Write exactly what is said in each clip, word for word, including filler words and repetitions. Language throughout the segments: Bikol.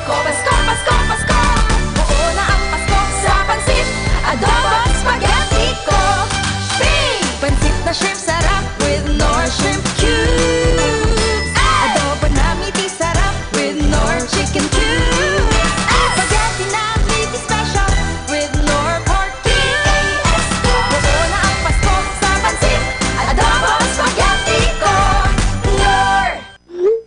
Pasko, Pasko, Pasko! Buo na ang Pasko sa pansit, adobo, spaghetti ko. Bing! Pansit na shrimp sarap with Knorr shrimp cubes. Adobo na miti sarap with Knorr chicken cubes. Spaghetti na miti special with Knorr pork cubes. Buo na ang Pasko sa pansit, adobo, spaghetti ko. Knorr!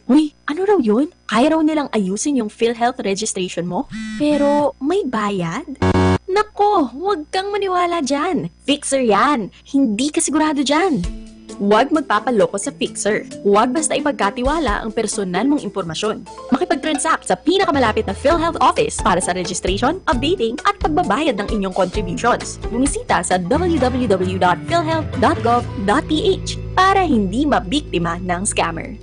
Uy, ano raw yun? Kaya raw nilang ayusin yung PhilHealth registration mo? Pero may bayad? Nako, huwag kang maniwala dyan. Fixer yan. Hindi ka sigurado dyan. Huwag magpapaloko sa Fixer. Huwag basta ipagkatiwala ang personal mong impormasyon. Makipag-transact sa pinakamalapit na PhilHealth office para sa registration, updating, at pagbabayad ng inyong contributions. Bumisita sa w w w dot philhealth dot gov dot p h para hindi mabiktima ng scammer.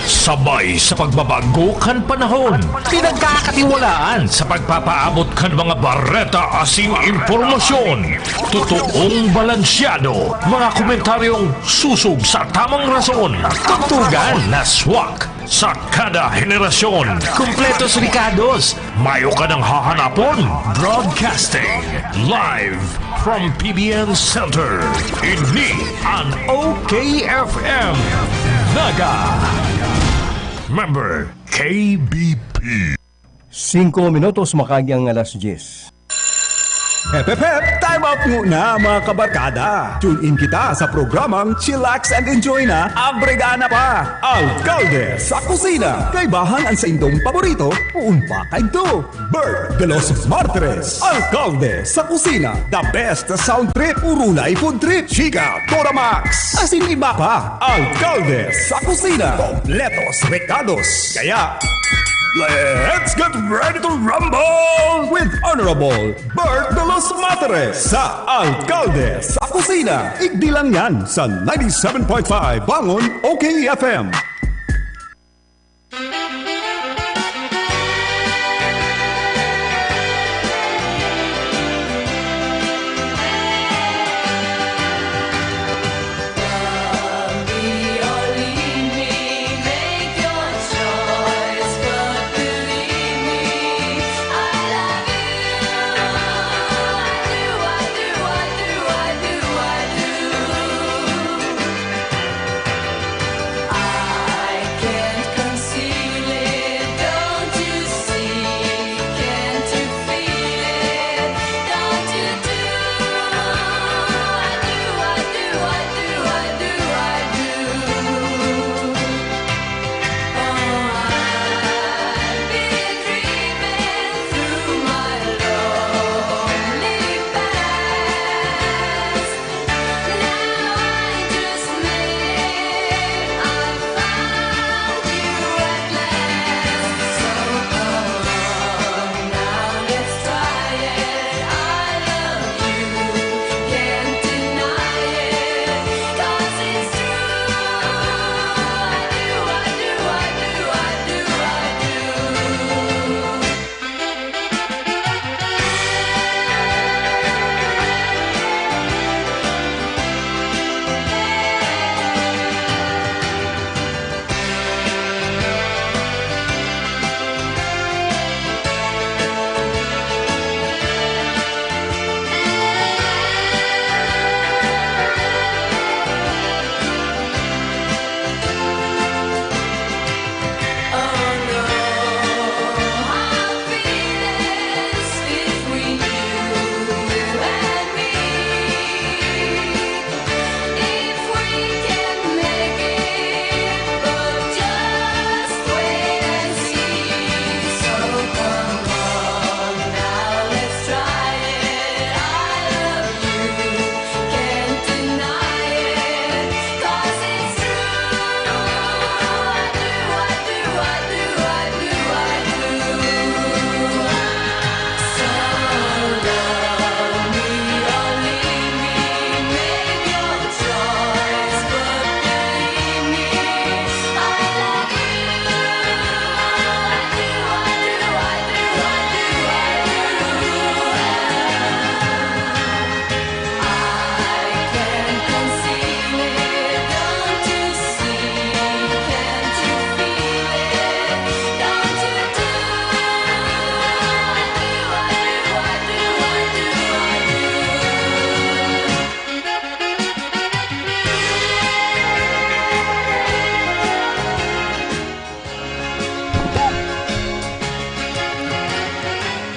Sabay sa pagbabago kan panahon, pinagkakatiwalaan sa pagpapaabot kan mga bareta asin impormasyon. Totoong balansyado, mga komentaryong susog sa tamang rason. Tugtugan na swak sa kada henerasyon. Kumpletos rekados, mayo ka nang hahanapon. Broadcasting live from P B N Center. Ini an O K F M Naga. Member K B P. Singko minutos makagi ang alas diyes. Hep, hep, hep! Time out muna, mga kabarkada! Tune in kita sa programang Chillax and Enjoy na, Abregana pa! Alkalde sa Kusina! Kaibahan ang saindong paborito, poon pa kaidto! Bert de los Martires, Alkalde sa Kusina! The best sound trip, urulay food trip, chika, Toramax, asin iba pa! Alkalde sa Kusina! Kompletos rekados! Kaya, let's get ready to rumble with Honorable Bert de los Martires sa Alkalde sa Kusina. Igdi lang yan sa ninety-seven point five Bangon O K F M.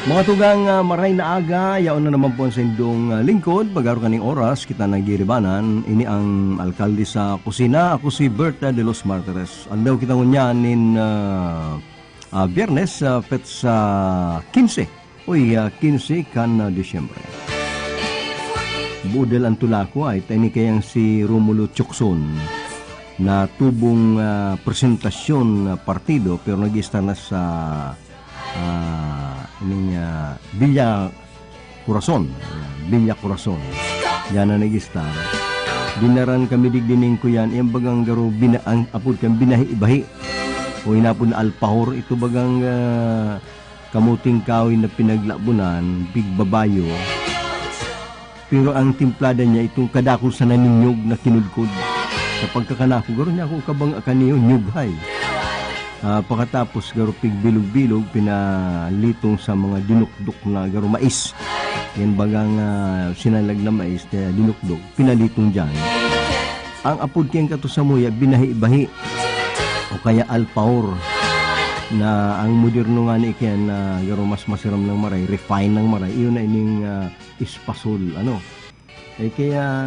Mga tugang, ah, maray na aga, yaon na naman po ang saindong, ah, lingkod. Pag-araw kaning oras, kita nagiribanan. Ini ang alkalde sa kusina. Ako si Berta de los Martires. Aldaw kita ngunyan nin, ah, ah, Biyernes, ah, petsa kinse. Uy, ah, kinse kan, ah, Disyembre. Budel ang tula ko ay, ta ini kayang si Romulo Chukson na tubong, ah, presentasyon, ah, partido, pero nag-istar na sa ah, ining, ah, Villa Corazon. Ayan, Villa Corazon. Diyan na nag-istar. Dinaran kami digdi nin kuyan, yung bagang garo, bina-, ang apod kan binahi-bahi. O inapod na alpahor, ito bagang, ah, kamuting kahoy na pinaglabunan, big babayo. Pero ang timplada niya, itong kadakul sa naninyog na kinudkod. Sa pagkakanako, garo niya ako kabang akan niyo, nyughay. Ah, pakatapos, garo pigbilog-bilog, pinalitong sa mga dinukdok na garo mais. Yan bagang, ah, sinalag na mais, kaya dinukdok, pinalitong dyan. Ang apod kiyang kato sa muya, binahi-bahi. O kaya alpaor. Na ang moderno nga ni ikiyan na garo mas masiram ng maray, refine ng maray, iyon na ining, ah, espasol, ano. Eh, kaya,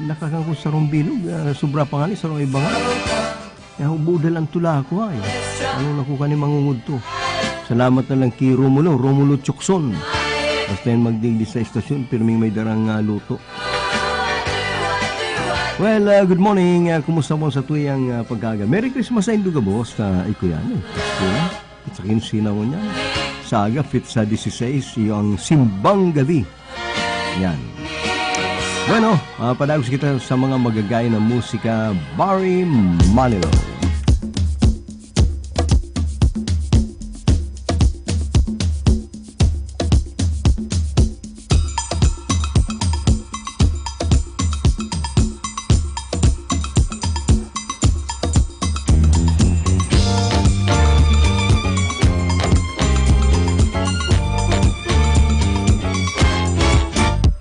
nakakangkot sa sarong bilog, ah, sobra pa nga ni sarong iba nga. Kaya hubudal ang tula ko, ay. Ano na ko kani mangungudto? Salamat na lang kay Romulo, Romulo Chukson. Basta yan magdigdi sa estasyon, pirming may darang, ah, luto. Well, ah, good morning. Ah, kumusta mo sa tuyang, ah, pagkaga? Merry Christmas sa Indugabos, ah, iko yan, eh. Pasko na. At sa kinse na ngunyan. Sa aga, petsa dieciséis, iyo ang simbang gabi. Yan. Bueno, ah, padagos kita sa mga magagay na musika, Barry Manilow.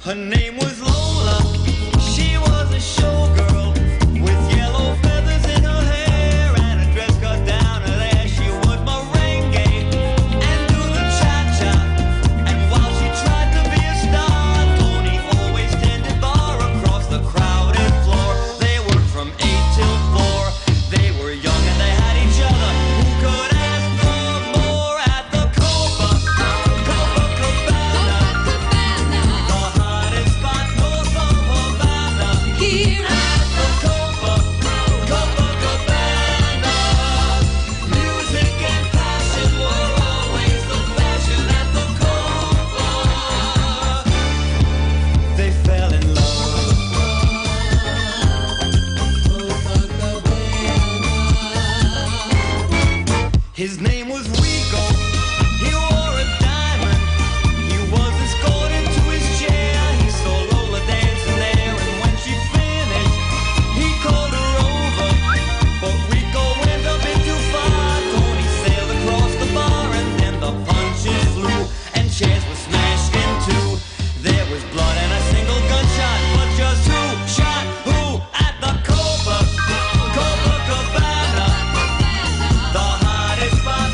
Her name was Lola. She was a showgirl with yellow feathers in her hair and a dress cut down her leg. She would merengue and do the cha-cha. And while she tried to be a star, Tony always tended bar across the crowded floor. They worked from eight till four. They were young and they had each other. Who could ask for more at the Copa, Copacabana? The hottest spot north of Havana. Here at the Copa, Copacabana. Music and passion were always the fashion at the Copa. They fell in love. His name was Rico. He wore a diamond. He was escorted to his chair. He saw Lola dancing there, and when she finished, he called her over. But Rico went a bit too far. Tony sailed across the bar, and then the punches flew, and chairs were smashed in two. There was blood and a single gunshot, but just who shot who at the Copa, Copacabana? The hottest spot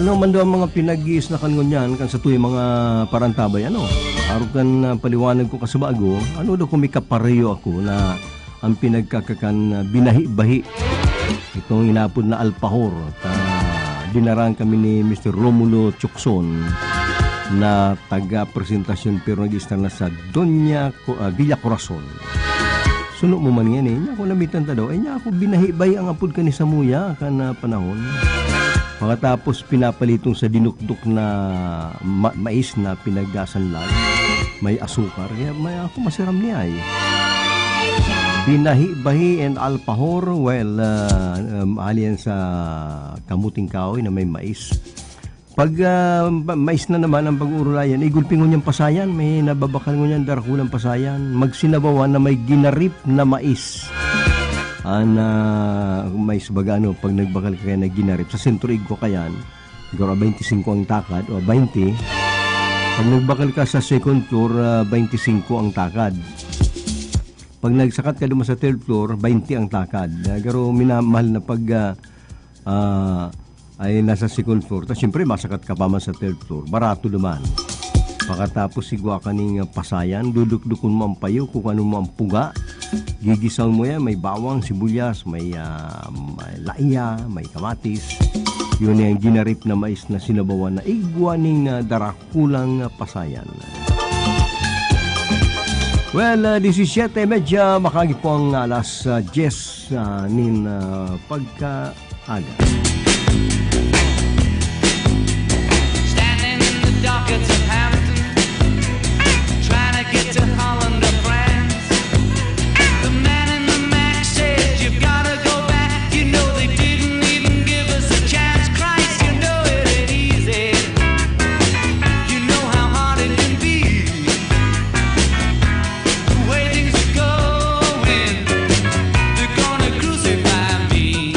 Ano man daw ang mga pinag-iisnakan ngunyan kan satuyang mga parantabay, ano? Arog kan, ah, paliwanag ko kasubago, ano daw kung may kapareho ako na ang pinagkakakan, ah, binahi-bahi. Itong inapod na alpahor. Ta, dinaraan kami ni Mister Romulo Chukson na taga-presentasyon pero nag-istar na sa Doña Co-, ah, Villa Corazon. Suno mo man yan eh. Niya ako namitan ta daw. Ay, niya ako binahi-bahi ang apod ka ni Samuya kan, ah, panahon. Pagkatapos pinapalitong sa dinukdok na ma-, mais na pinaggasanlag. May asukar. Kaya may ako masiram niya eh. Binahi-bahi and alpahor. Well, ah, um, ali yan sa kamuting kahoy na may mais. Pag, ah, ma-, mais na naman ang pag-uurulayan, igulpingon niyang pasayan, may nababakal ngunyan darakulang pasayan, magsinabawan na may ginarip na mais. An, ah, mais baga, ano, pag nagbakal ka kaya na ginarip, sa sentro igwa kayan, siguro twenty-five ang takad, o twenty. Pag nagbakal ka sa second floor, ah, twenty-five ang takad. Pag nagsakat ka duman sa third floor, twenty ang takad. Ah, garo minamahal na pag, ah, ah, ay nasa second floor. Tas siyempre, masakat ka pa man sa third floor. Barato naman. Pagkatapos, igwa ka ning, ah, pasayan, dudukdukon mo ang payo kung ano mo ang puga. Gigisaw mo yan, may bawang, sibuyas, may, ah, may laiya, may kamatis. Yun yung ginarip na mais na sinabawan na igwa ning, ah, darakulang, ah, pasayan. Well, ah, disisiete medya, makagi po ang alas, ah, diyes, ah, nin, ah, pagkaaga. Standing in the dockets of Hampton, trying to get to Holland or France. The man in the Mac said, "You've gotta go back." You know they didn't even give us a chance. Christ, you know it ain't easy. You know how hard it can be. The way things are going, they're gonna crucify me.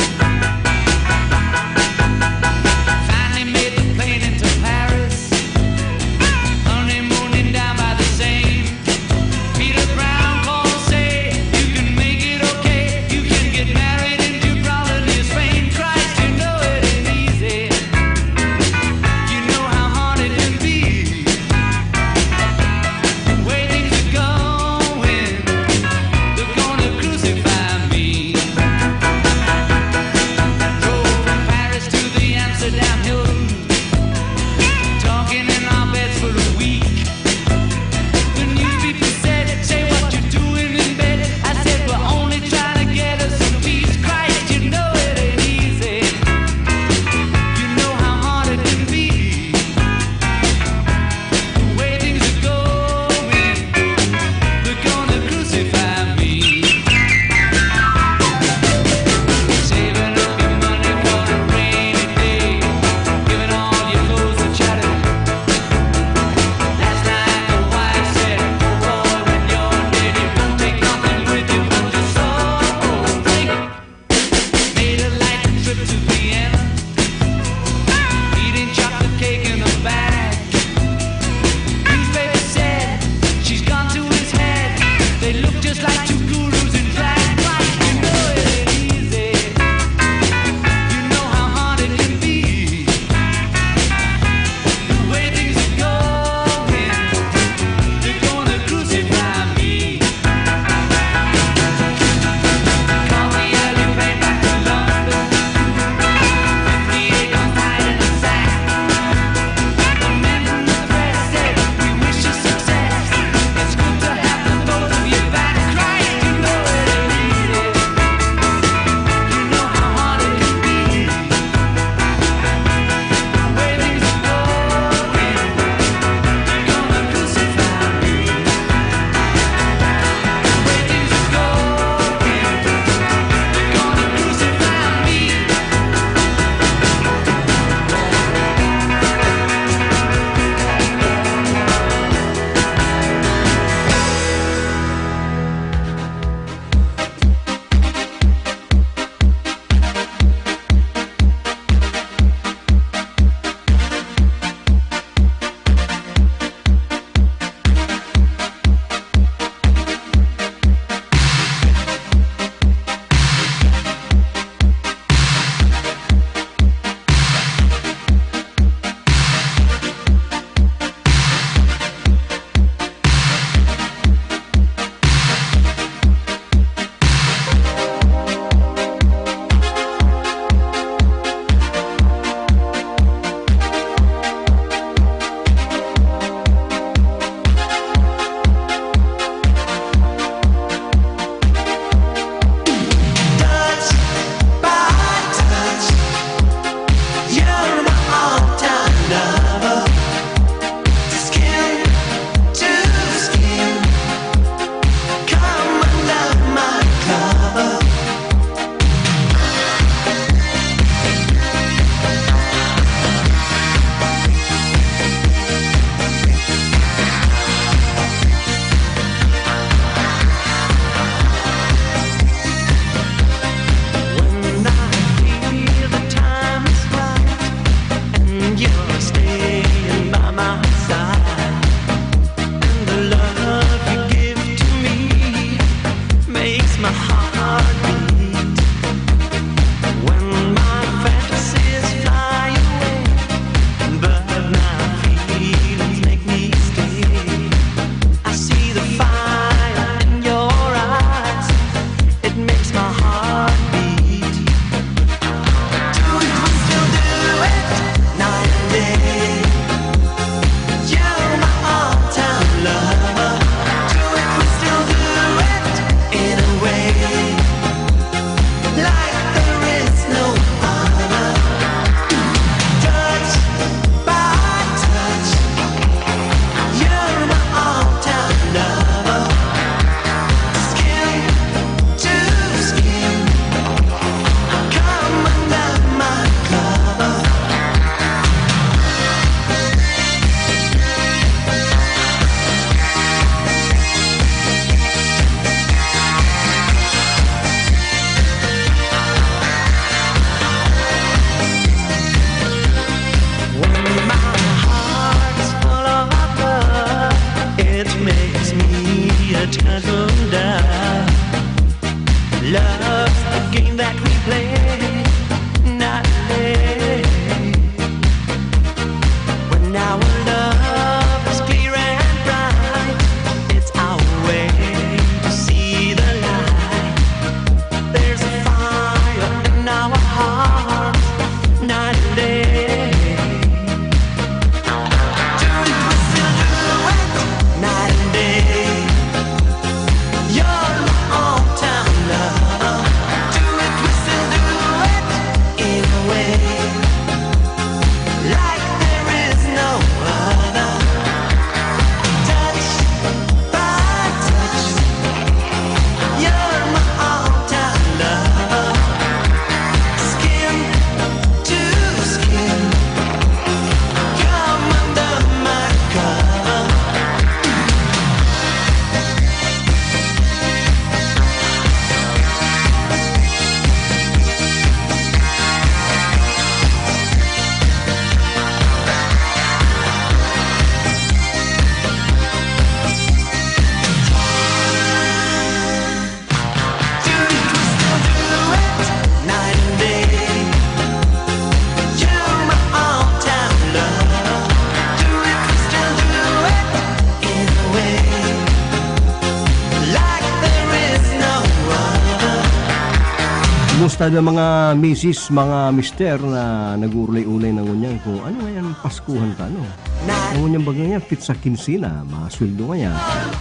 Kumusta na mga misis, mga mister na nag-uulay-ulay na ngunyan kung ano ngayon Paskuhan ta, no? Ang ngunyan baga ngayon, petsa kinse na, mga sweldo ngayon,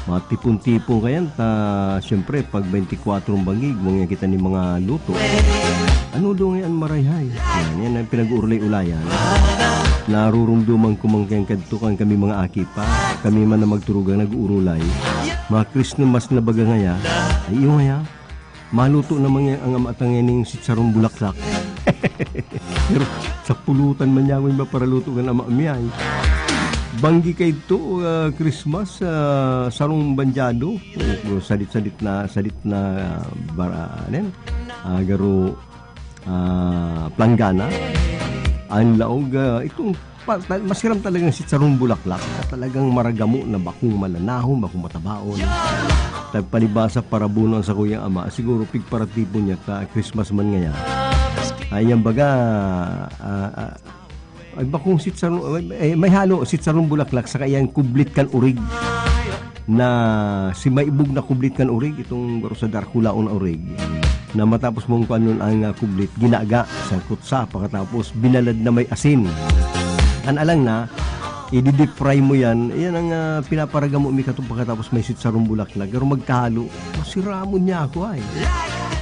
mga tipon-tipon kayan, ta, siyempre, pag twenty-four ang bangig, ngunyan kita ni mga luto. Ano daw ngayon marayhay? Yan, yan ang pinag-uurlay-ulayan. Narurumduman ko man kayan kadto kan kami mga aki pa. Kami man na magturugang nag-uurulay. Mga Christmas na baga ngaya, ay iyo ngaya, maluto naman nga ang ama ta nganing sitsarong bulaklak. Pero sa pulutan man niya ako yung maparaluto kan ama mi ay. Banggi kaidto, ah, Christmas, ah, sarong bandyado. O, sadit-sadit na, sadit na, ah, bara-, ano yan? Ah, garo, ah, planggana. Ang laog, ah, itong pa-, ta-, masiram talagang sitsarong bulaklak na talagang maragamo na bakong malanahon, bakong matabaon. Tagpalibasa, parabuno ang sakuyang ama, siguro pigparatipon niya ta Christmas man ngaya. Ay, yan baga, ah, ah, ay, bakong sitsarong, eh, may halo, sitsarong bulaklak, saka yan kublit kan urig. Na si maibog na kublit kan urig, itong garo sa darkulaon na urig, na matapos mong kuanon ang, ah, kublit, ginaga sa kutsa, pakatapos binalad na may asin. An alang na, i-deep fry mo yan, yan ang, ah, pinaparagamo mi kato, pakatapos may sitsarong bulaklak, pero magkahalo, masiramon niya ako ay.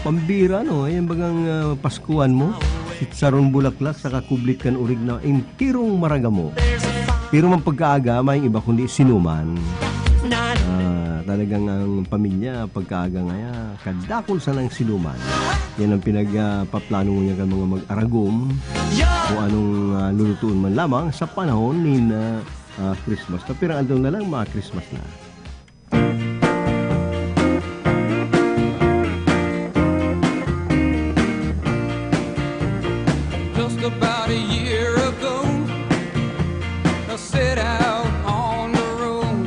Pambira, no? Yan bagang, ah, Paskuhan mo, sitsarong bulaklak, saka kublit kan urig na intirong maragamo. Pero man pagkaaga, may iba kundi sinuman. Ah, talagang ang pamilya, pagkaaga ngaya, kadakol sanang sinuman. Yan ang pinag, ah, paplano niya kan mga mag-aragom. Kung anong, ah, lulutuon man lamang sa panahon ni na, ah, Christmas. Kapirang aldaw na lang, mga Christmas na. Just about a year ago, I set out on the road,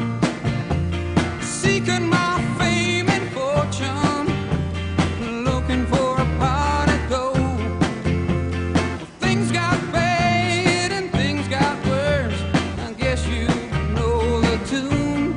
seeking my fame and fortune, looking for a pot of gold. Things got bad and things got worse. I guess you know the tune.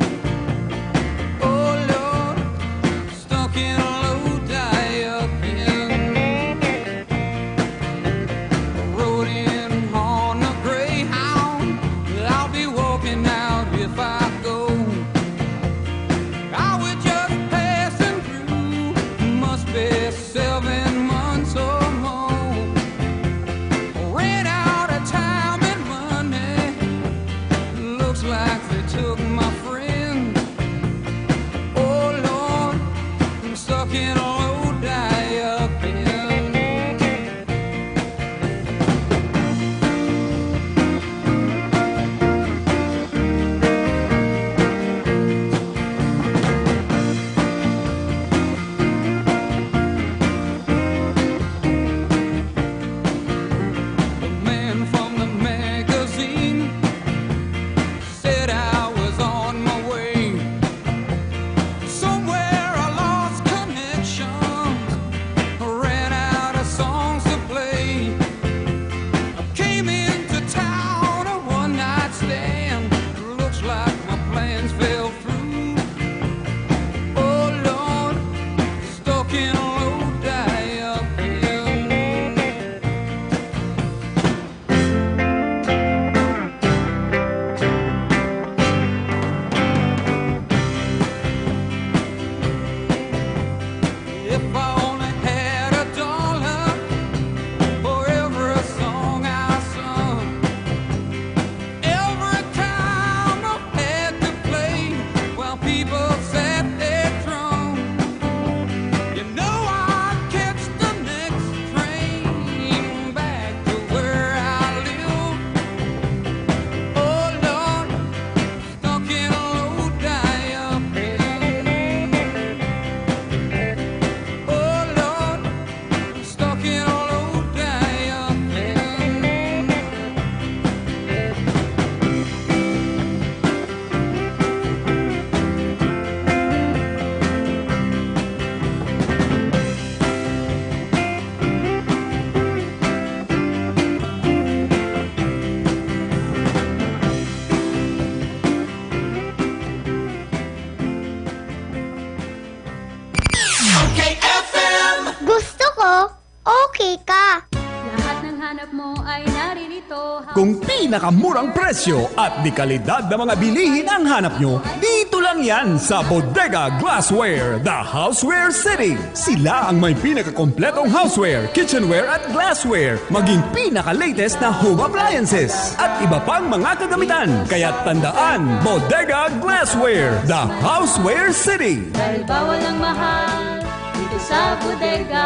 Kung pinakamurang presyo at de kalidad na mga bilihin ang hanap nyo, dito lang yan sa Bodega Glassware, The Houseware City. Sila ang may pinakakompletong houseware, kitchenware at glassware, maging pinaka-latest na home appliances at iba pang mga kagamitan. Kaya tandaan, Bodega Glassware, The Houseware City. Dahil bawal ang mahal dito sa bodega.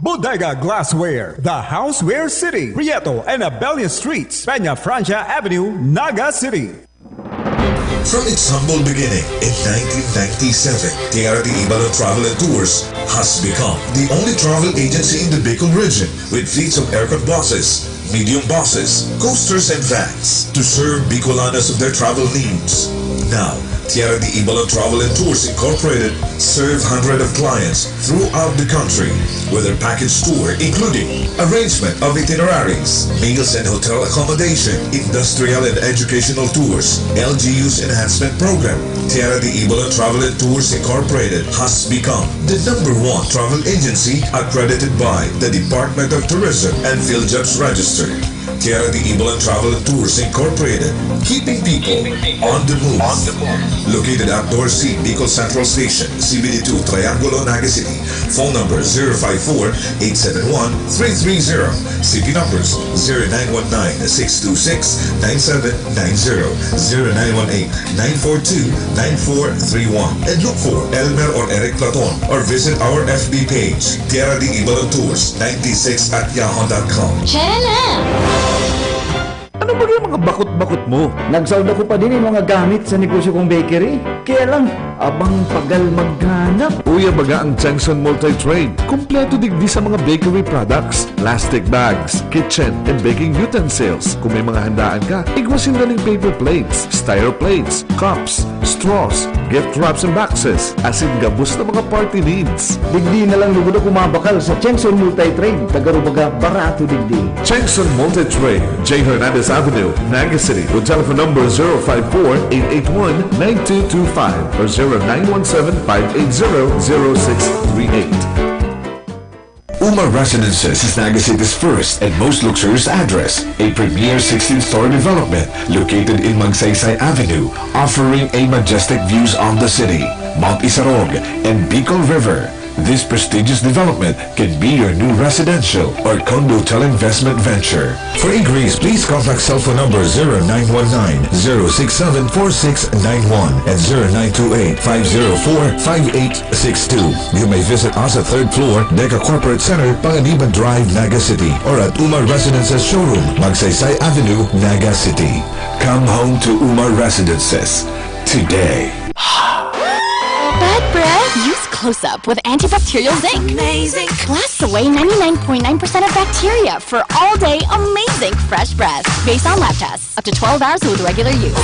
Bodega Glassware, The Houseware City, Prieto and Abella Streets, Peña Francia Avenue, Naga City. From its humble beginning in nineteen ninety-seven, Tierra de Ibalon Travel and Tours has become the only travel agency in the Bicol region with fleets of aircon buses, medium buses, coasters, and vans to serve Bicolanos of their travel needs. Now, Tierra de Ibalon Travel and Tours Incorporated serve hundred of clients throughout the country with their package tour, including arrangement of itineraries, meals and hotel accommodation, industrial and educational tours, L G U's enhancement program. Tierra de Ibalon Travel and Tours Incorporated has become the number one travel agency accredited by the Department of Tourism and PhilJobs Register. Tierra de Ibalon Travel and Tours Incorporated, keeping people on the move. Located at Door C, Bicol Central Station, C B D two, Triangulo, Naga City. Phone number zero five four, eight seven one, three three zero. City numbers zero nine one nine, six two six, nine seven nine zero, zero nine one eight, nine four two, nine four three one. And look for Elmer or Eric Platon or visit our F B page, Tierra de Ibalon Tours ninety-six at yahoo dot com. Tara na! Ano ba yung mga bakot-bakot mo? Nagsaod ako pa din yung mga gamit sa negosyo kong bakery. Kaya lang, abang pagal maghanap. Uya baga ang Chengson Multi-Trade. Kompleto digdi sa mga bakery products, plastic bags, kitchen and baking utensils. Kung may mga handaan ka, igwa sinda ning paper plates, styro plates, cups, straws, gift wraps and boxes, asin gabos na mga party needs. Digdi na lang lugod ako mabakal sa Chengson Multi-Trade. Taga Rubaga, barato digdi. Chengson Multi-Trade, J Hernandez Avenue, Naga City, with telephone number zero five four, eight eight one, nine two two five or zero nine one seven, five eight zero, zero six three eight. Uma Residences is Naga City's first and most luxurious address, a premier sixteen-story development located in Magsaysay Avenue, offering a majestic views on the city, Mount Isarog, and Bicol River. This prestigious development can be your new residential or condo hotel investment venture. For inquiries, please contact cellphone number zero nine one nine, zero six seven, four six nine one and zero nine two eight, five zero four, five eight six two. You may visit us at third floor, Deca Corporate Center, Panganiban Drive, Naga City, or at Uma Residences Showroom, Magsaysay Avenue, Naga City. Come home to Uma Residences today. Bad breath? Use Close-Up with antibacterial zinc. Amazing. Blasts away ninety-nine point nine percent of bacteria for all-day amazing fresh breath. Based on lab tests, up to twelve hours with regular use.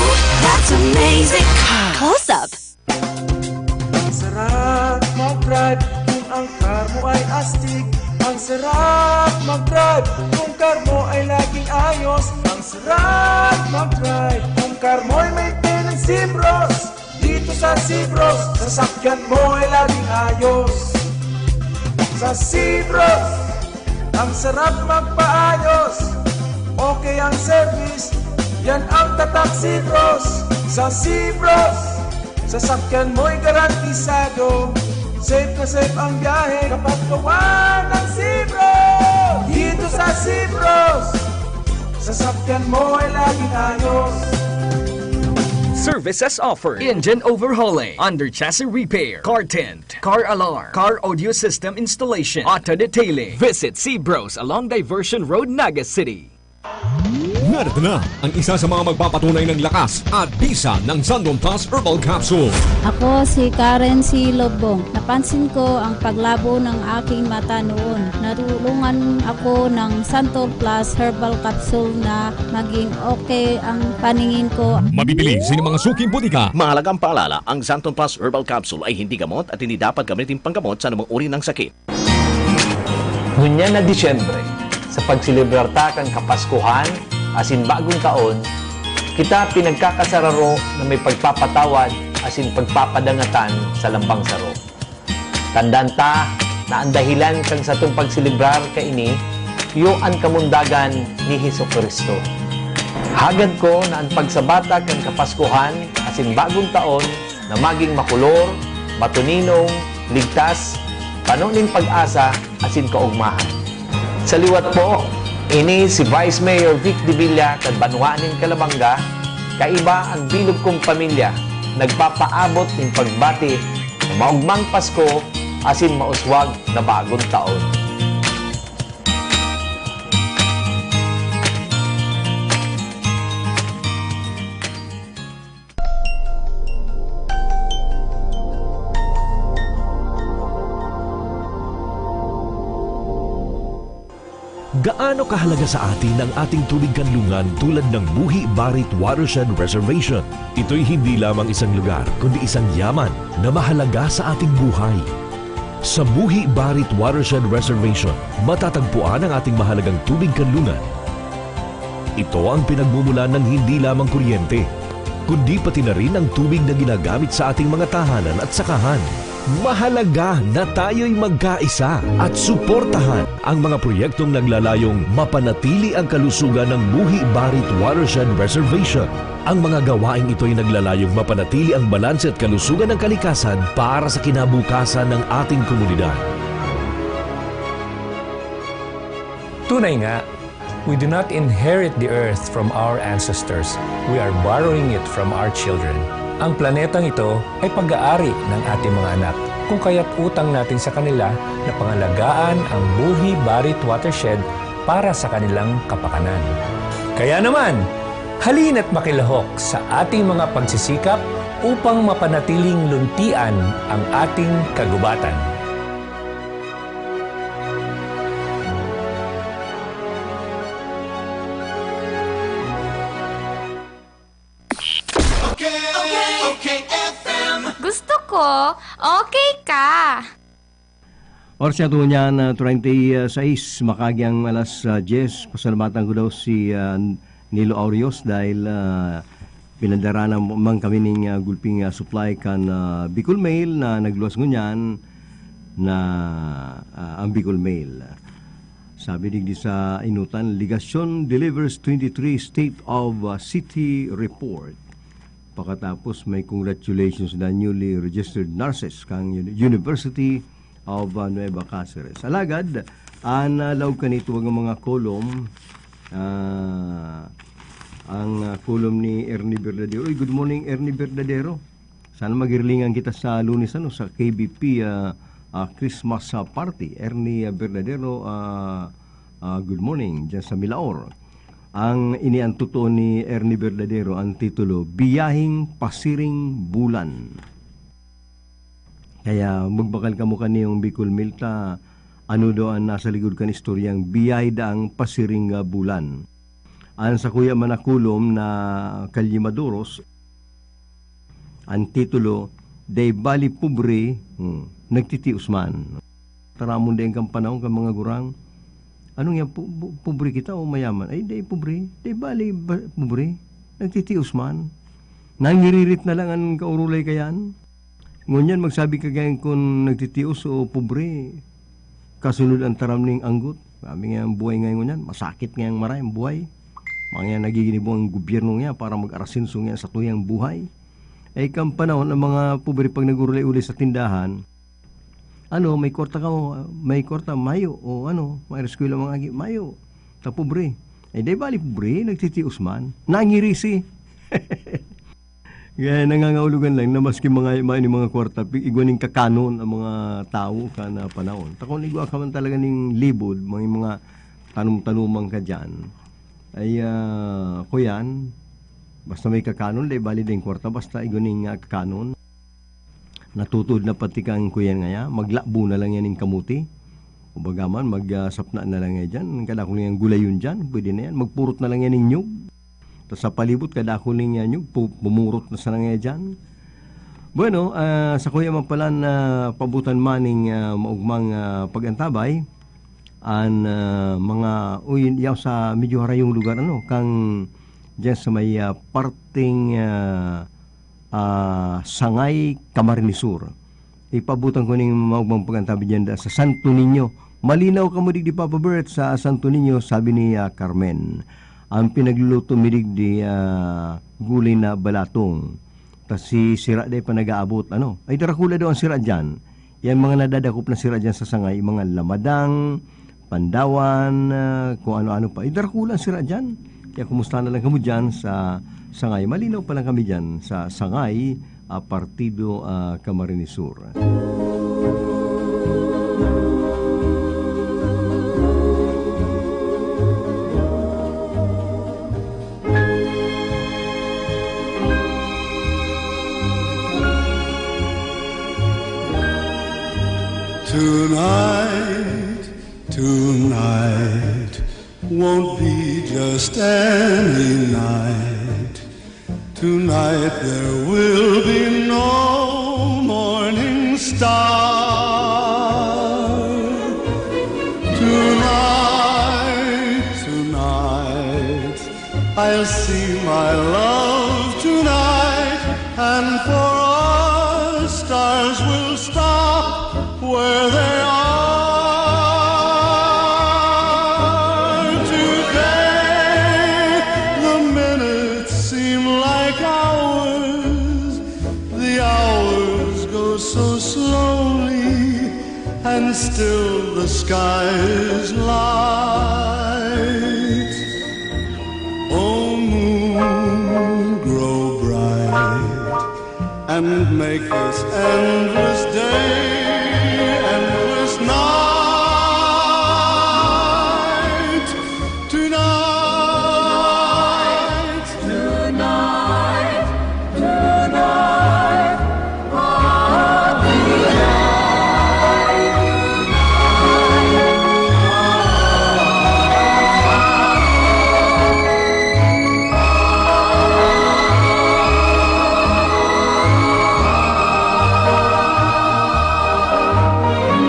That's amazing. Close-Up. Ang sarap mag-drive kung ang car mo ay astig. Ang sarap mag-drive kung car mo ay laging ayos. Ang sarap mag-drive kung car mo ay may pinang Sibros. Dito sa Sibros, sasakyan mo ay laging ayos. Sa Sibros, ang sarap magpaayos. Okay ang service, yan ang tatak Sibros. Sa Sibros, sasakyan mo'y garantisado. Safe na safe ang biyahe kapag gawa ng Sibros. Dito sa Sibros, sasakyan mo ay laging ayos. Services offered: engine overhauling, under chassis repair, car tint, car alarm, car audio system installation, auto detailing. Visit Sibros along Diversion Road, Naga City. Narito na ang isa sa mga magpapatunay ng lakas at bisa ng Santon Plus Herbal Capsule. Ako si Karen C. Lobong. Napansin ko ang paglabo ng aking mata noon. Natulungan ako ng Santon Plus Herbal Capsule na maging okay ang paningin ko. Mabibili sa inyong mga suking botika. Mahalagang paalala, ang Santon Plus Herbal Capsule ay hindi gamot at hindi dapat gamitin panggamot sa anumang uri ng sakit. Ngunyan na Disyembre, sa pagselebrar ta kan Kapaskuhan asin Bagong Taon, kita pinagkakasararo na may pagpapatawad asin pagpapadangatan sa lambang saro. Tandaan ta na an dahelan kan satong pagselebrar kaini Iyo an kamundagan ni Jesu-Cristo. Hagad ko na an pagsabata kan Kapaskuhan asin Bagong Taon na magin makolor, matuninong, ligtas, pano nin pag-asa asin kaogmahan. Sa liwat po, ini si Vice Mayor Vic Debilla kan banwaan nin Calabanga, kaiba an bilog kong pamilya, nagpapaabot nin pagbati na maogmang Pasko asin mauswag na Bagong Taon. Gaano kahalaga sa atin ang ating tubig kanlungan tulad ng Buhi Barit Watershed Reservation? Ito'y hindi lamang isang lugar, kundi isang yaman na mahalaga sa ating buhay. Sa Buhi Barit Watershed Reservation, matatagpuan ang ating mahalagang tubig kanlungan. Ito ang pinagmumulan ng hindi lamang kuryente, kundi pati na rin ang tubig na ginagamit sa ating mga tahanan at sakahan. Mahalaga na tayo'y magkaisa at suportahan ang mga proyektong naglalayong mapanatili ang kalusugan ng Buhi Barit Watershed Reservation. Ang mga gawaing ito'y naglalayong mapanatili ang balanse at kalusugan ng kalikasan para sa kinabukasan ng ating komunidad. Tunay nga, we do not inherit the earth from our ancestors. We are borrowing it from our children. Ang planetang ito ay pag-aari ng ating mga anak, kung kaya't utang natin sa kanila na pangalagaan ang Buhi Barit Watershed para sa kanilang kapakanan. Kaya naman, halina't makilahok sa ating mga pagsisikap upang mapanatiling luntian ang ating kagubatan. Okay, okay, F M. Gusto ko, okay ka. Oras niya tuon niyan, ah, treinta y seis, makaagi ang alas, ah, diyes. Pasalamatan ko daw si, ah, Nilo Aureos dahil, ah, pinadara na man kami ning, ah, gulping, ah, supply kan, ah, Bicol Mail na nagluwas ngunyan na, ah, ang Bicol Mail. Sabi digdi sa inutan, Legasyon delivers twenty-three State of, ah, City Report. Pakatapos may congratulations na newly registered nurses kan Uni-, University of, ah, Nueva Caceres. Alagad, an, ah, laog kan ituwang mga kolom, ah, ang, ah, kolom ni Ernie Verdadero. Uy, good morning, Ernie Verdadero. Sana magirilingan kita sa Lunes, ano, sa K B P, ah, ah, Christmas, ah, party. Ernie, ah, Verdadero, ah, ah, good morning, dyan sa Milaor. Ang ini ang totoo ni Ernie Verdadero, ang titulo, Biyaheng Pasiring Bulan. Kaya magbakal kamo kaniyong Bicol Mail ta, ano daw ang nasa likod kan istoryang Biyahe Daang Pasiring, ah, Bulan. An sakuya man a kolom na Kalye Maduros, an titulo, Dai Bali Pobre, hmm, Nagtitios Man. Taramon daing kan panahon kan mga gurang, ano nga, po-, po-, pobre kita o mayaman? Ay, dai pobre. Dai bali ba, pobre. Nagtitios man. Nangiririt na lang an kaurulay kayan. Ngunyan, magsabi ka gayon kun nagtitios o pobre. Kasunod ang taram ning anggot. Sabi nga, ang buhay ngayon ngunyan, masakit nga ang maray, ang buhay. Mga yan, nagiginibo ang gobyerno niya para mag-arasenso niya sa tuyang buhay. Eh, kan panahon, ang mga pobre pag nag-urulay-ulay sa tindahan, ano, may kwarta ka, may kwarta, mayo, o ano, may eskwela mga agi, mayo. Ta pobre. Eh, dai bali pobre, nagtitios man. Nangirisi. Kaya nangangahulugan lang na maski mga, mga, mga kwarta, pi-, igwa ning kakanon ang mga tawo kan, ah, panahon. Ta kun igwa ka man talaga ning libod, may mga tanom-tanoman ka diyan, ay, ah, kuyan, basta may kakanon, dai bali daing kwarta, basta igwa ning, ah, kakanon. Natutuod na pati kan kuyan ngaya, maglabo na lang yan ning kamuti. O baga man, mag, ah, sapna na lang yan diyan. Kadakul na yang gulayon diyan, pwede na yan. Magpurot na lang yan ning nyug. Tas sa palibot, kadakul ning, ah, nyug, pu-, pumurot na sana ngaya diyan. Bueno, ah, sa kuya man pala na pabutan man ning, ah, maugmang, ah, pag-antabay, an, ah, mga, uy, yaw sa medyo harayong lugar, ano, kang diyan sa may, ah, parteng, ah, ah, Sangay, Camarines Sur. Ipabutan ko ning maugmang pag-antabay diyan da sa Santo Niño, Malinaw kamo digdi, Papa Bert, sa Santo Niño, sabi ni, ah, Carmen. Ang pinagluluto mi digdi, ah, gulay na balatong. Ta si sira dai pa nag-aabot, ano? Ay, darakula daw ang sira diyan. Yan mga nadadakop na sira diyan sa Sangay, mga lamadang, pandawan, ah, kung ano-ano pa. Ay, darakula ang sira diyan. Kaya kumusta na lang kamo diyan sa Sangay? Malinaw pa lang kami diyan sa Sangay, ah, Partido, ah, Camarines Sur. Tonight, tonight won't be just any night. Tonight there will be no morning star. Tonight, tonight, I'll see my love tonight, and for us stars will stop where they are. Today, the minutes seem like hours, the hours go so slowly, and still the sky is light. Oh, moon, grow bright and make this endless day endless night. Tonight, tonight, tonight,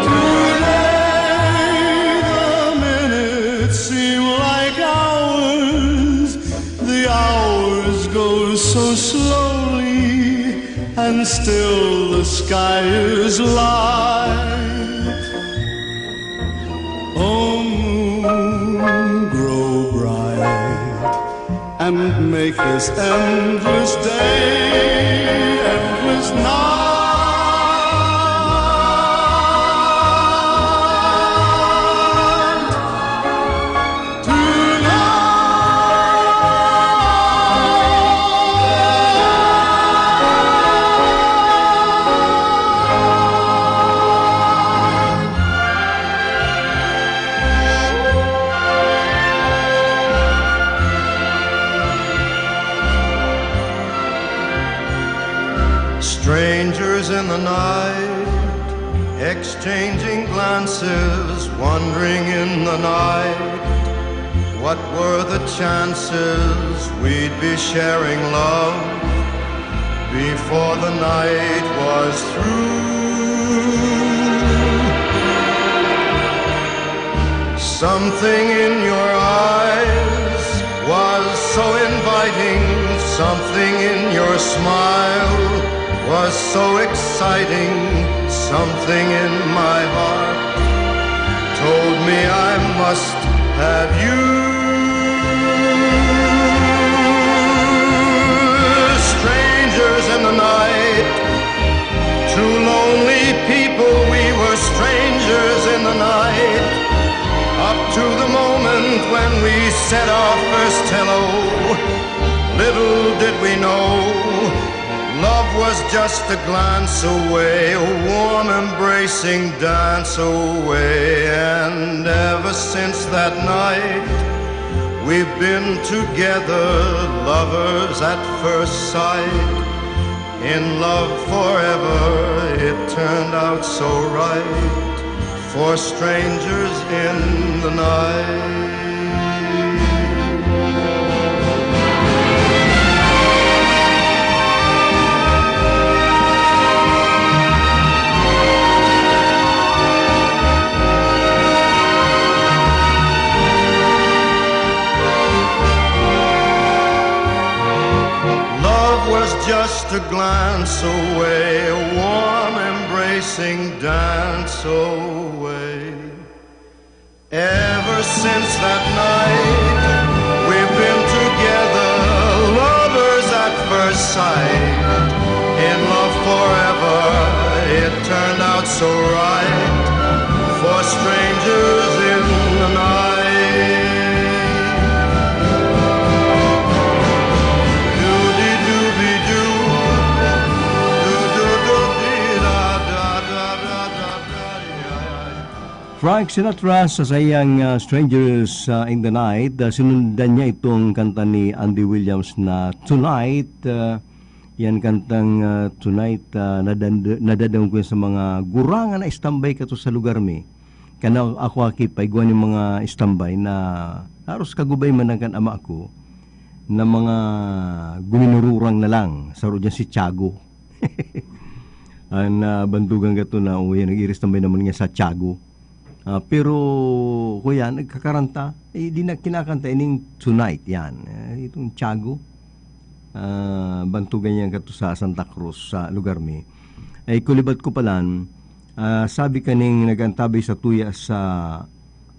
Today the minutes seem like hours, the hours go so slowly, and still the sky is light. Oh, moon, grow bright and make this endless day endless night. Tonight, strangers in the night, exchanging glances, wandering in the night. What were the chances we'd be sharing love before the night was through? Something in your eyes was so inviting, something in your smile was so exciting, something in my heart told me I must have you. Strangers in the night, two lonely people, we were strangers in the night. Up to the moment when we said our first hello, little did we know, love was just a glance away, a warm embracing dance away. And ever since that night, we've been together, lovers at first sight. In love forever, it turned out so right for strangers in the night. Love was just a glance away, a warm embracing dance away. Ever since that night, we've been together, lovers at first sight. In love forever, it turned out so right. For strangers in the night. Doody-dooby-doo, doo-doo-doo-dee-da, da, da, da, da, da, da, da, da. Frank Sinatra sa saiyang, ah, Strangers, ah, in the Night. Ah, sinundan niya itong kanta ni Andy Williams na Tonight. Ah, yan kantang, ah, Tonight, ah, nadand-, nadadangog ko yan sa mga gurang na istambay kato sa lugar mi. Kana ako aki, paigwa nin mga istambay na haros kagubay man ang kan ama ko na mga guminururang na lang. Saro dyan si Tiago. An, ah, bandugan kato na, o yan, nag-iiristambay naman niya sa Tiago. Ah, pero, kuya, nagkakaranta, eh, di na kinakanta, ining Tonight, yan. Eh, itong Tiago, ah, bantugan niya kato sa Santa Cruz, sa lugar mi. Ay, kulibat ko palan, ah, sabi kaning nag-antabay sa tuya sa,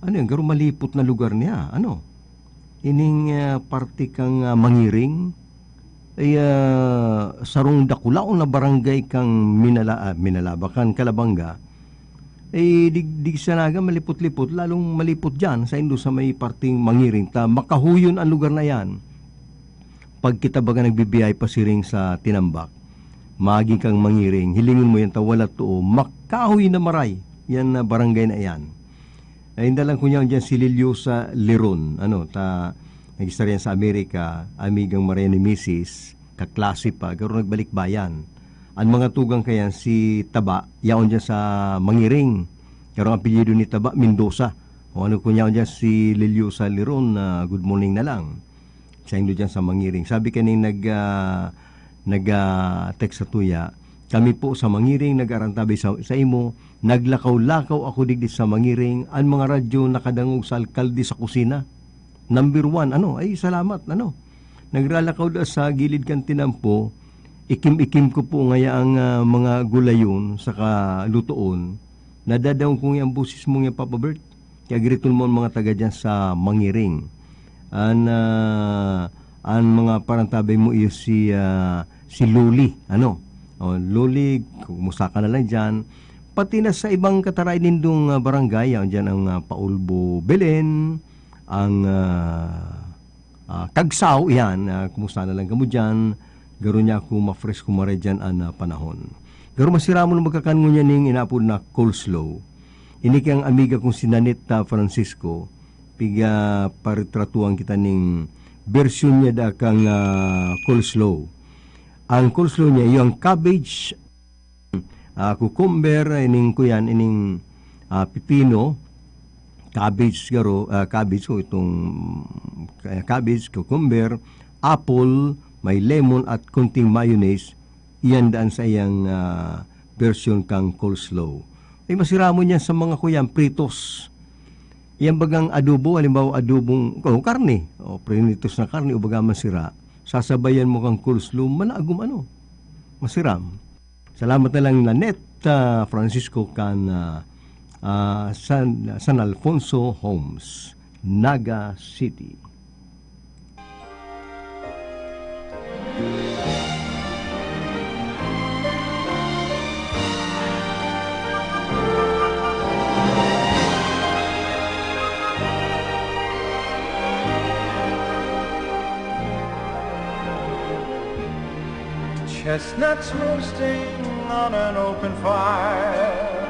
ano yan, garo malipot na lugar niya, ano? Ining, ah, parte kang, ah, Mangiring, ay, ah, sarong dakulaon na barangay kang Minala-, ah, Minalaba, kan Calabanga, eh, dig-, dig sanaga malipot-lipot, lalong malipot diyan, saindo sa may parteng Mangiring, ta makahuyon an lugar na yan. Pag kita baga nagbibiyahe pasiring sa Tinambak, magin kang Mangiring, hilingon mo yan ta wala too, makahoy na maray, yan na barangay na yan. Ay, inda lang kunya diyan si Liliosa Liron, ano, ta, nag-istorya sa Amerika, amigang Maria ni misis, kaklase pa, garo nagbalikbayan. An mga tugang kayan, si Taba, yaon diyan sa Mangiring. Garo ang apelyido ni Taba, Mendoza. O ano kunya diyan si Liliosa Liron, na good morning na lang. Saindo diyan sa Mangiring. Sabi kaning nag, ah, nag, ah, text sa tuya, "Kami po sa Mangiring, nag-arantabi sa, sa imo. Naglakaw-lakaw ako digdi sa Mangiring. An mga radyo nakadangog sa alkalde sa kusina. Number one, ano? Ay, salamat, ano?" Nagralakaw da sa gilid kan tinampo. Ikim-ikim ko po ngaya ang, ah, mga gulayon saka lutoon. Nadadangog ko ngaya ang boses mo ngaya, Papa Bert. Kaya giriton mo ang mga taga diyan sa Mangiring. An, ah, an mga parantabay mo iyo si, ah, si Loli, ano? O, Loli, kumusta ka na lang diyan? Pati na sa ibang kataray nindong, ah, barangay, yan diyan ang, ah, Paulbo Belen, ang, ah, ah, Kagsaw, yan, ah, kumusta na lang kamo diyan? Garo niya ako mafresh kumare diyan an, ah, panahon. Garo masiramon magkakan ngunyan ning inaapod na coleslaw. Ini kang amiga kong si Nanita Francisco, piga paritratuhan kita ning bersyon niya da kang, ah, coleslaw. Ang coleslaw niya, yung cabbage, ah, cucumber, ining kuyan, ining, ah, pipino, cabbage garo, ah, cabbage o itong, ah, cabbage, cucumber, apple, may lemon at konting mayonnaise, iyan daan sa iyang, ah, bersyon kang coleslaw. Ay, masiramon yan sa mga kuyan, pritos. Yan bagang adobo, halimbawa adobong, o karne, o prinitos na karne, o baga man sira, sasabayan mo kang coleslaw, managom ano, masiram. Salamat na lang, Nanette, ah, Francisco kan, ah, ah, San, San Alfonso Homes, Naga City. Chestnuts roasting on an open fire.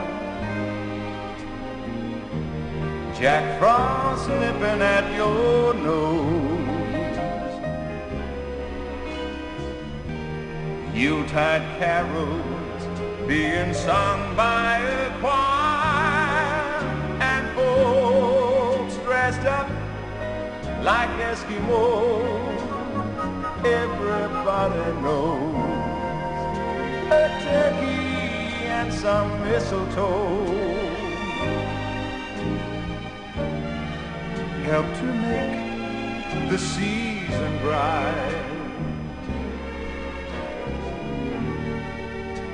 Jack Frost nipping at your nose. Yuletide carols being sung by a choir. And folks dressed up like Eskimos, everybody knows. A turkey and some mistletoe help to make the season bright.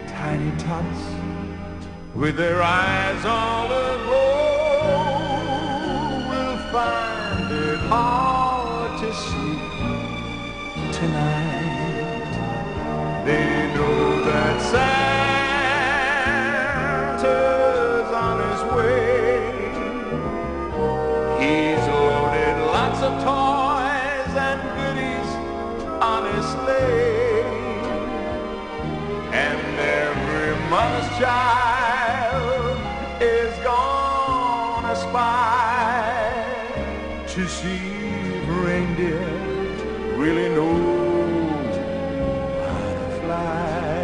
Tiny tots with their eyes all aglow. All to sleep tonight. They know that Santa's on his way. He's loaded lots of toys and goodies on his sleigh. And every mother's child is gonna spy to see if reindeer really know how to fly.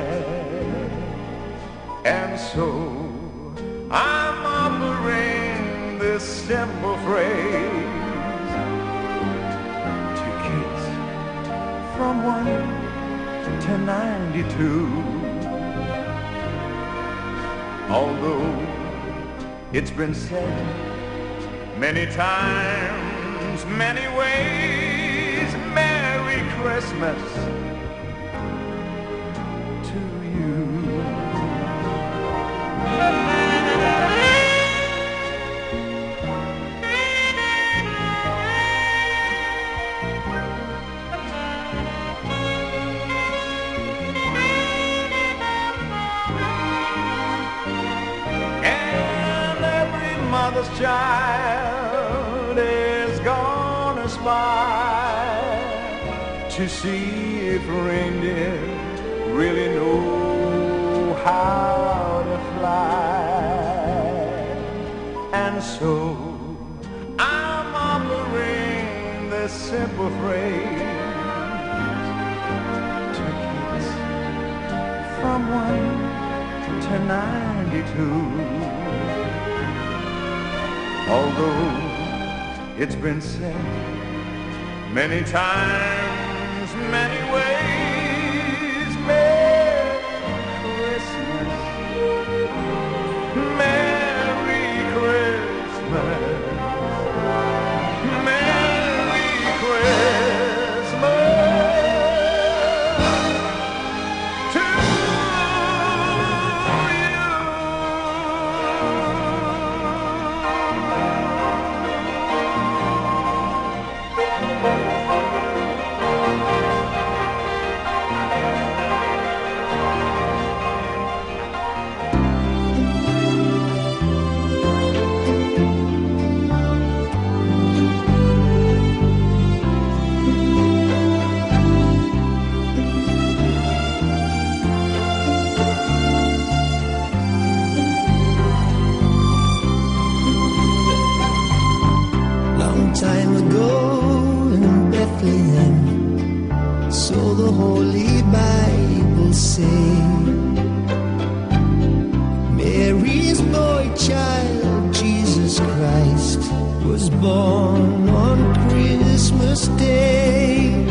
And so I'm offering this simple phrase to kids from one to ninety-two. Although it's been said many times, many ways, Merry Christmas to you. And every mother's child is gonna spy to see if reindeer really know how to fly. And so I'm offering this simple phrase to kids from one to ninety-two. Although it's been said many times, many ways, Merry Christmas, Merry Christmas, Merry Christmas to you. Long time ago in Bethlehem, so the Holy Bible say, Mary's boy child, Jesus Christ, was born on Christmas Day.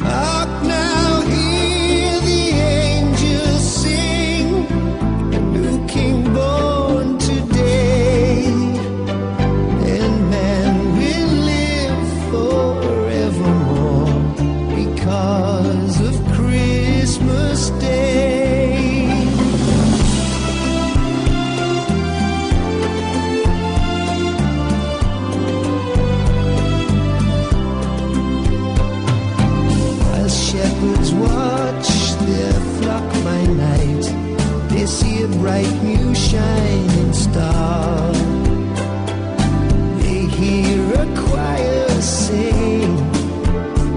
Hark now, hear the angels sing, a new King born today. And man will live forevermore because of Christmas Day. While shepherds watch their flock by night, they see a bright new shining star. They hear a choir sing,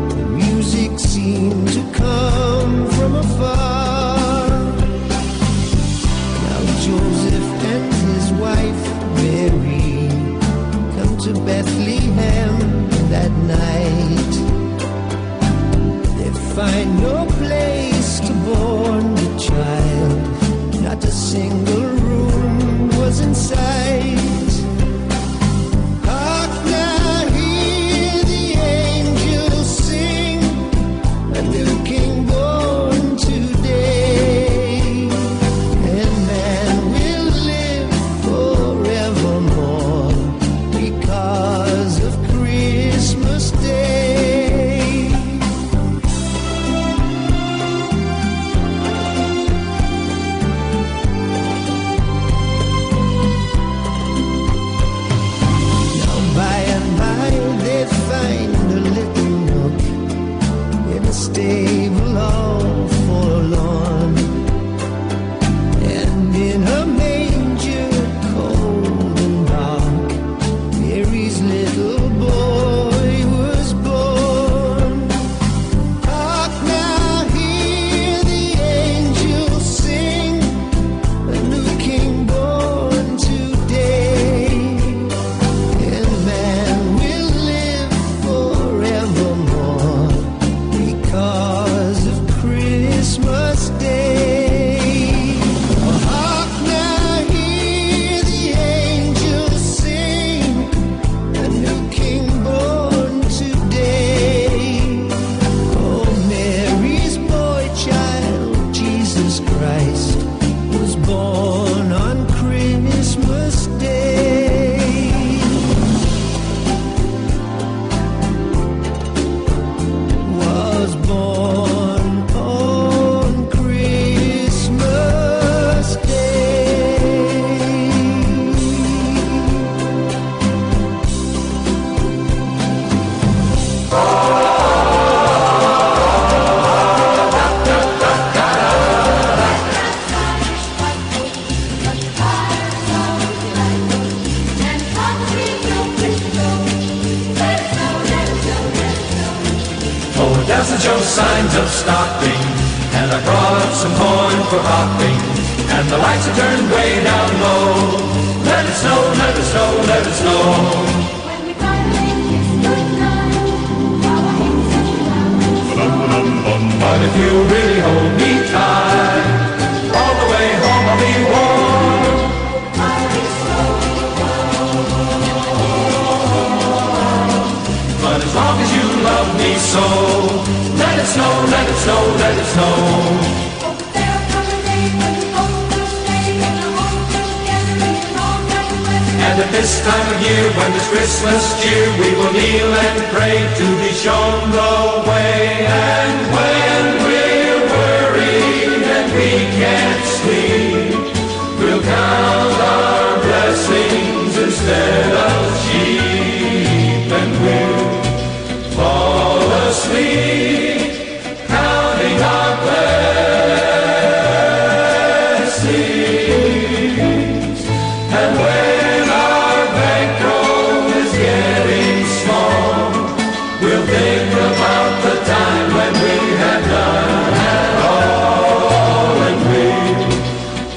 the music seems to come from afar. Now Joseph and his wife Mary come to Bethlehem that night. They find no place to born the child. Not a single room was in sight. Christ was born on Christmas Day. Was born on Christmas Day. Oh, doesn't show signs of stopping, and I brought some corn for popping, and the lights are turned way down low. Let it snow, let it snow, let it snow. When we finally kiss goodnight, our heads are down. But if you really hold me tight, all the way home I'll be warm. But as long as you love me so, let it snow, let it snow, let it snow. And at this time of year, when there's Christmas cheer, we will kneel and pray to be shown the way. And when we're worried and we can't sleep, we'll count our blessings instead of sheep, and we'll fall asleep counting our blessings. And when our bankroll is getting small, we'll think about the time when we had none at all, and we'll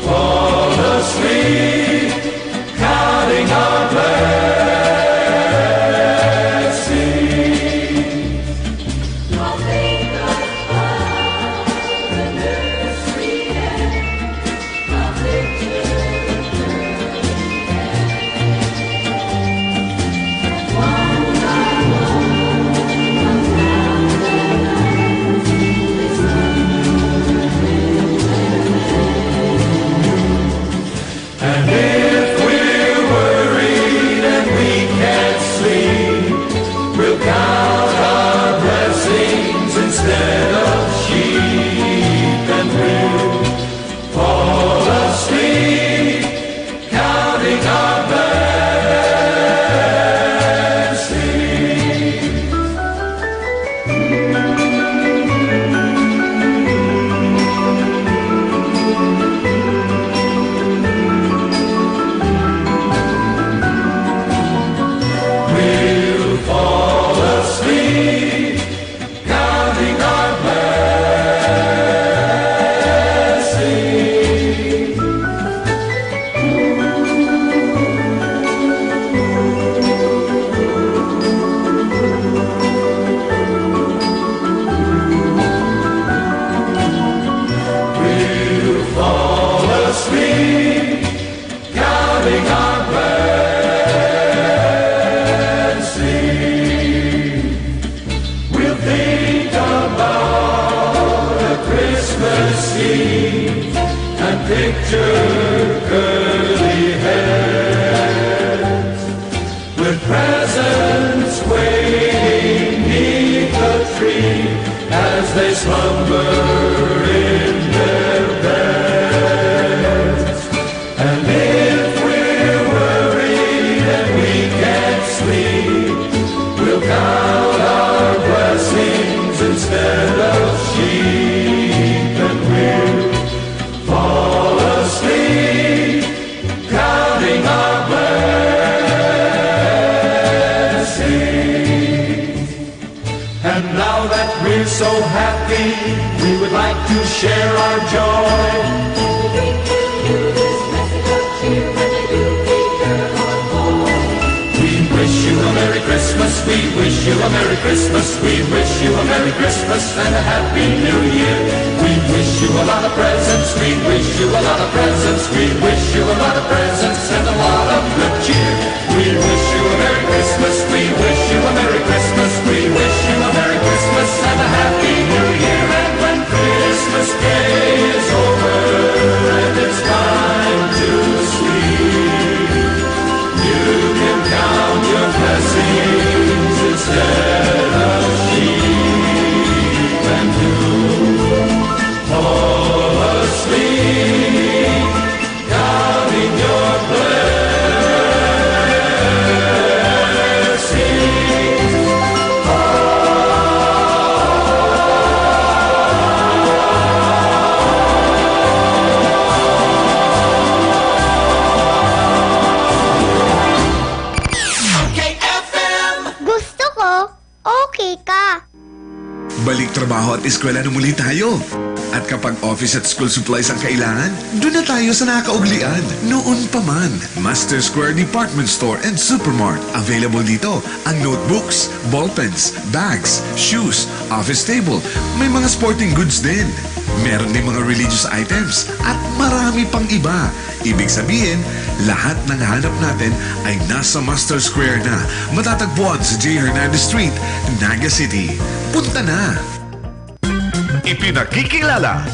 fall asleep counting our blessings. And if we're worried and we can't sleep, we'll count our blessings instead of sheep, and we'll fall asleep counting our blessings. We'll fall asleep counting our blessings. We'll fall asleep counting our blessings. We'll think about a Christmas Eve and picture curly heads with presents waiting 'neath the tree as they slumber in their beds. And if we're worried and we can't sleep, we'll count our blessings instead of sheep, and we'll fall asleep counting our blessings. And now that we're so happy, we would like to share our joy. We wish you a Merry Christmas, we wish you a Merry Christmas, we wish you a Merry Christmas and a Happy New Year. We wish you a lot of presents, we wish you a lot of presents, we wish you a lot of presents and a lot of good cheer. We wish you a Merry Christmas, we wish you a Merry Christmas, we wish you a Merry Christmas and a Happy New Year. And when Christmas Day is over, Eskwela na muli tayo. At kapag office at school supplies ang kailangan, doon na tayo sa nakauglian. Noon pa man, Master Square Department Store and Supermart. Available dito ang notebooks, ballpens, bags, shoes, office table. May mga sporting goods din. Meron din mga religious items at marami pang iba. Ibig sabihin, lahat ng hanap natin ay nasa Master Square na. Matatagpuan sa J Hernandez Street, Naga City. Punta na! Ipinakikilala.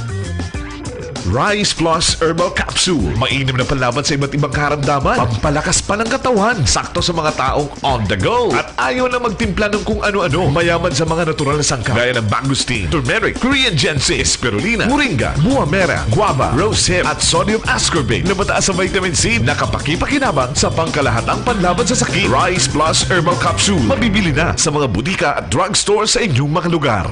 Rice Plus Herbal Capsule. Mainom na panlaban sa iba't ibang karamdaman. Pampalakas pa ng katawan. Sakto sa mga taong on the go. At ayaw na magtimpla ng kung ano-ano. Mayaman sa mga natural na sangkap. Gaya ng mangosteen, turmeric, Korean ginseng, spirulina, moringa, buwamera, guava, rose hip, at sodium ascorbate na mataas sa vitamin C. Nakapakipakinabang sa pangkalahatang panlaban sa sakit. Rice Plus Herbal Capsule. Mabibili na sa mga butika at drugstore sa inyong mga lugar.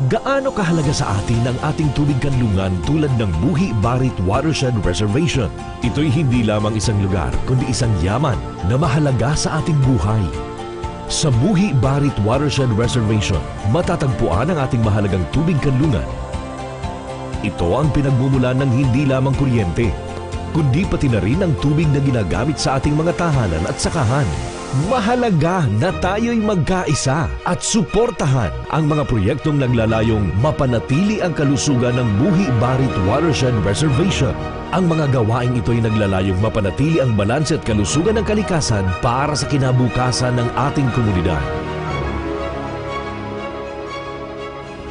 Gaano kahalaga sa atin ang ating tubig kanlungan tulad ng Buhi Barit Watershed Reservation? Ito'y hindi lamang isang lugar, kundi isang yaman na mahalaga sa ating buhay. Sa Buhi Barit Watershed Reservation, matatagpuan ang ating mahalagang tubig kanlungan. Ito ang pinagmumulan ng hindi lamang kuryente, kundi pati na rin ang tubig na ginagamit sa ating mga tahanan at sakahan. Mahalaga na tayo'y magkaisa at suportahan ang mga proyektong naglalayong mapanatili ang kalusugan ng Buhi Barit Watershed Reservation. Ang mga gawaing ito'y naglalayong mapanatili ang balanse at kalusugan ng kalikasan para sa kinabukasan ng ating komunidad.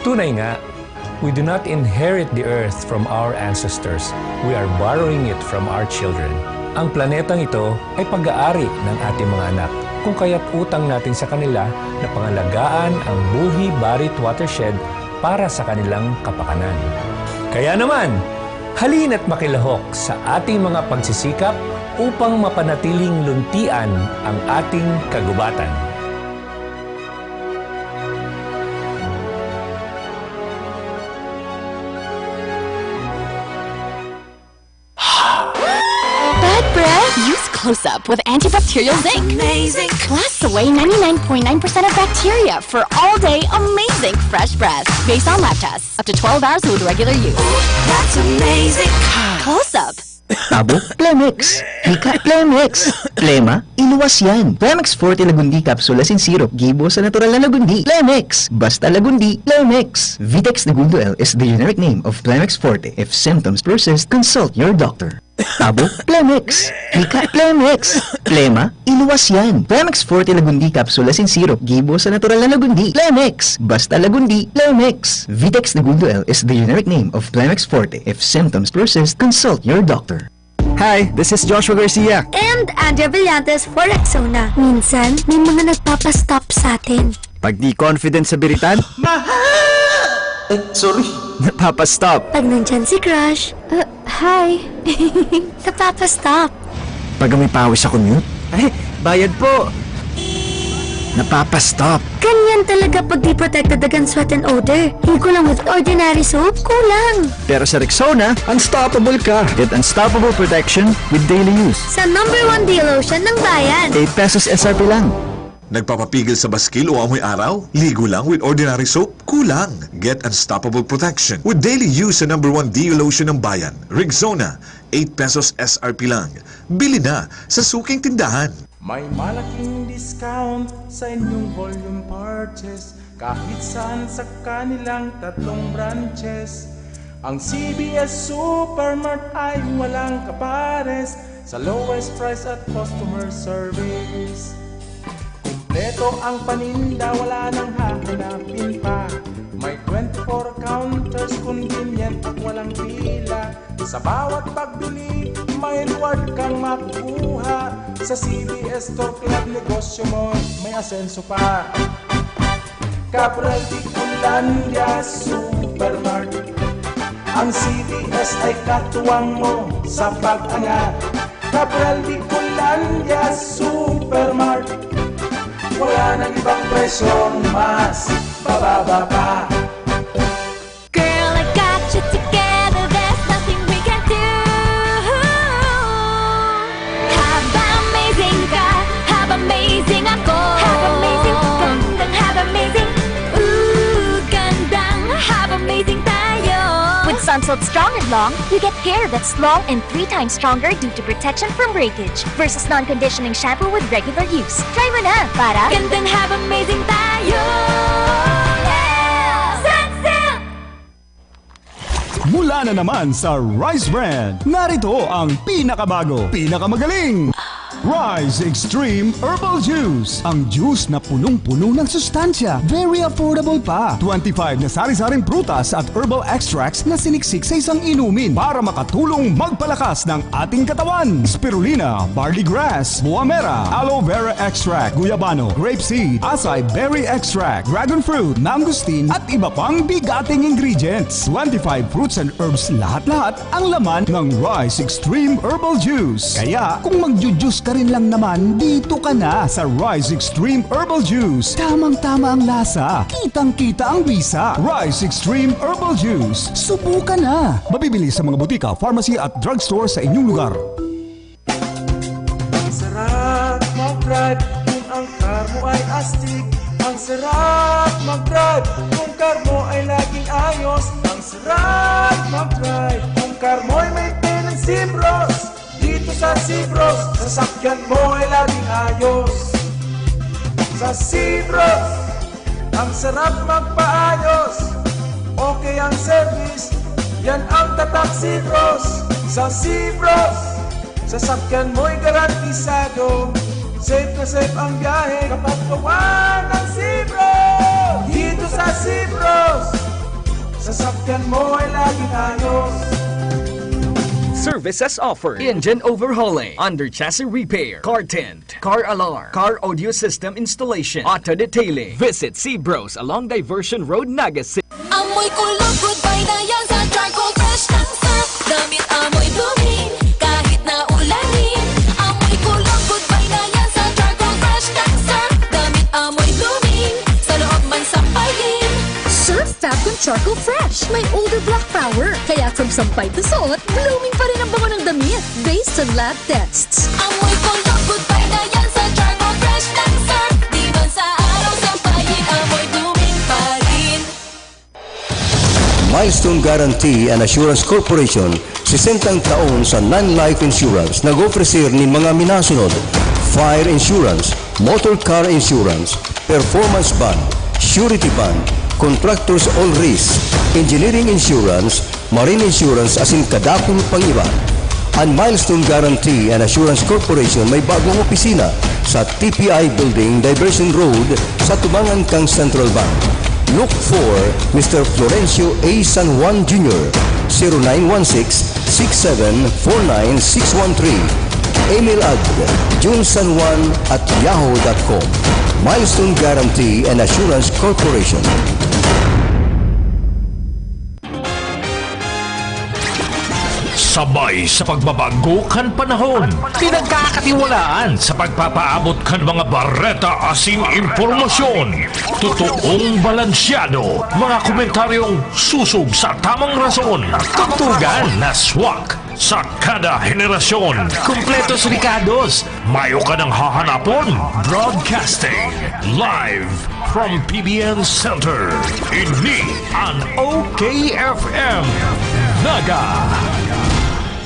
Tunay nga, we do not inherit the earth from our ancestors. We are borrowing it from our children. Ang planetang ito ay pag-aari ng ating mga anak, kung kaya't utang natin sa kanila na pangalagaan ang Buhi Barit Watershed para sa kanilang kapakanan. Kaya naman, halina't makilahok sa ating mga pagsisikap upang mapanatiling luntian ang ating kagubatan. Bad breath? Use Close-Up with antibacterial zinc. Amazing. Blasts away ninety-nine point nine percent of bacteria for all-day amazing fresh breath. Based on lab tests, up to twelve hours with regular use. That's amazing. Close-Up. Tabo? Plemex. Hika? Plemex. Plema? Iluwas yan. Plemex Forte Lagundi Capsule Asin Syrup. Gibo sa natural na Lagundi. Plemex. Basta Lagundi, Plemex. Vitex Negundo L is the generic name of Plemex Forte. If symptoms persist, consult your doctor. Tabo? Plemex. Hika? Plemex. Plema? Iluwas yan. Plemex Forte Lagundi Capsule Asin Syrup. Gibo sa natural na Lagundi. Plemex. Basta Lagundi, Plemex. Vitex Negundo L is the generic name of Plemex Forte. If symptoms persist, consult your doctor. Hi, this is Joshua Garcia. And Andrea Brillantes for Rexona. Minsan, may mga nagpapastop sa atin. Pag di confident sa biritan, Mahal! Eh, sorry. Napapastop. Pag nandyan si crush, uh, hi. Napapastop. Pag may pawis sa commute, Ay, bayad po. Napapastop. Ganyan talaga pag di protected against sweat and odor. Higo lang with Ordinary soap, kulang. Pero sa Rexona, unstoppable ka. Get unstoppable protection with daily use. Sa number one deal lotion ng bayan. Eight pesos S R P lang. Nagpapapigil sa baskil o amoy araw? Ligo lang with Ordinary soap? Kulang. Get unstoppable protection with daily use sa number one deal lotion ng bayan, Rexona. Eight pesos S R P lang. Bili na sa suking tindahan. May malaking discount sa inyong volume purchase kahit saan sa kanilang tatlong branches. Ang C B S Supermart ay walang kapares sa lowest price at customer service. Kompleto ang paninda, wala nang hahanapin pa. May twenty-four counters, convenient at walang pila. Sa bawat pagbili, may reward kang makukuha. Sa C B S Store Club, negosyo mo may asenso pa. Cabral de Colandia Supermart. Ang C B S ay katuwang mo sa pag-angat. Cabral de Colandia Supermart. Wala nang ibang presyong mas bababa pa. Girl, I got you together, there's nothing we can do. Until strong and long, you get hair that's long and three times stronger due to protection from breakage versus non-conditioning shampoo with regular use. Try mo na para gandang have amazing tayo! Yeah! Sunsilk! Mula na naman sa Rice Brand, narito ang pinakabago, pinakamagaling, Rice Extreme Herbal Juice. Ang juice na punong-puno ng sustansya, very affordable pa. Twenty-five na sari-saring prutas at herbal extracts na siniksik sa isang inumin para makatulong magpalakas ng ating katawan. Spirulina, barley grass, buamera, aloe vera extract, guyabano, grape seed, acai berry extract, dragon fruit, mangosteen, at iba pang bigating ingredients. Twenty-five fruits and herbs lahat-lahat ang laman ng Rice Extreme Herbal Juice. Kaya kung magju-juice ka rin lang naman, dito ka na sa Rice Extreme Herbal Juice. Tamang-tama ang lasa, kitang-kita ang bisa. Rice Extreme Herbal Juice. Subukan na! Mabibili sa mga butika, pharmacy at drugstore sa inyong lugar. Ang sarap mag-drive kung ang car mo ay astig. Ang sarap mag-drive kung car mo ay laging ayos. Ang sarap mag-drive kung car mo ay may maintenance. Sibros, dito sa Sibros, sasakyan mo ay laging ayos. Sa Sibros, ang sarap magpaayos. Okay ang service, yan ang tatak Sibros. Sa Sibros, sasakyan mo'y garantisado. Safe na safe ang biyahe kapag gawa ng Sibros. Dito sa Sibros, sasakyan mo ay laging ayos. Services offered: engine overhauling, under chassis repair, car tint, car alarm, car audio system installation, auto detailing. Visit Seabros along Diversion Road, Naga City. Amoy kulog, goodbye na yan sa charcoal fresh lang, sir. Damit amoy blooming, kahit na ulanin. Amoy kulog, goodbye na yan sa charcoal fresh lang, sir. Damit amoy blooming, sa loob man sampayin. Surf Fab con Charcoal Fresh. May older black power, kaya from sampay to suot, blooming pa rin ang bango ng damit. Based on lab tests. Amoy kulog, goodbye na yan sa charcoal fresh lang, sir. Di man sa araw sampayin, amoy blooming pa rin. Milestone Guarantee and Assurance Corporation, sesentang taon sa non-life insurance, nag-ofrecer nin mga minasunod: fire insurance, motor car insurance, performance bond, surety bond, contractors all risk, engineering insurance, marine insurance asin kadakul pang iba. An Milestone Guarantee and Assurance Corporation may bagong opisina sa T P I Building, Diversion Road, sa tubangan kan Central Bank. Look for Mister Florencio A. San Juan Junior, zero nine one six, six seven four nine six one three. Email at junsanjuan at yahoo dot com. Milestone Guarantee and Assurance Corporation. Sabay sa pagbabago kan panahon, pinagkakatiwalaan sa pagpapaabot kan mga bareta asin impormasyon. Totoong balansyado, mga komentaryong susog sa tamang rason, tugtugan na swak sa kada henerasyon. Kompletos rekados, mayo ka nang hahanapon. Broadcasting live from P B N Center. Ini an O K F M Naga.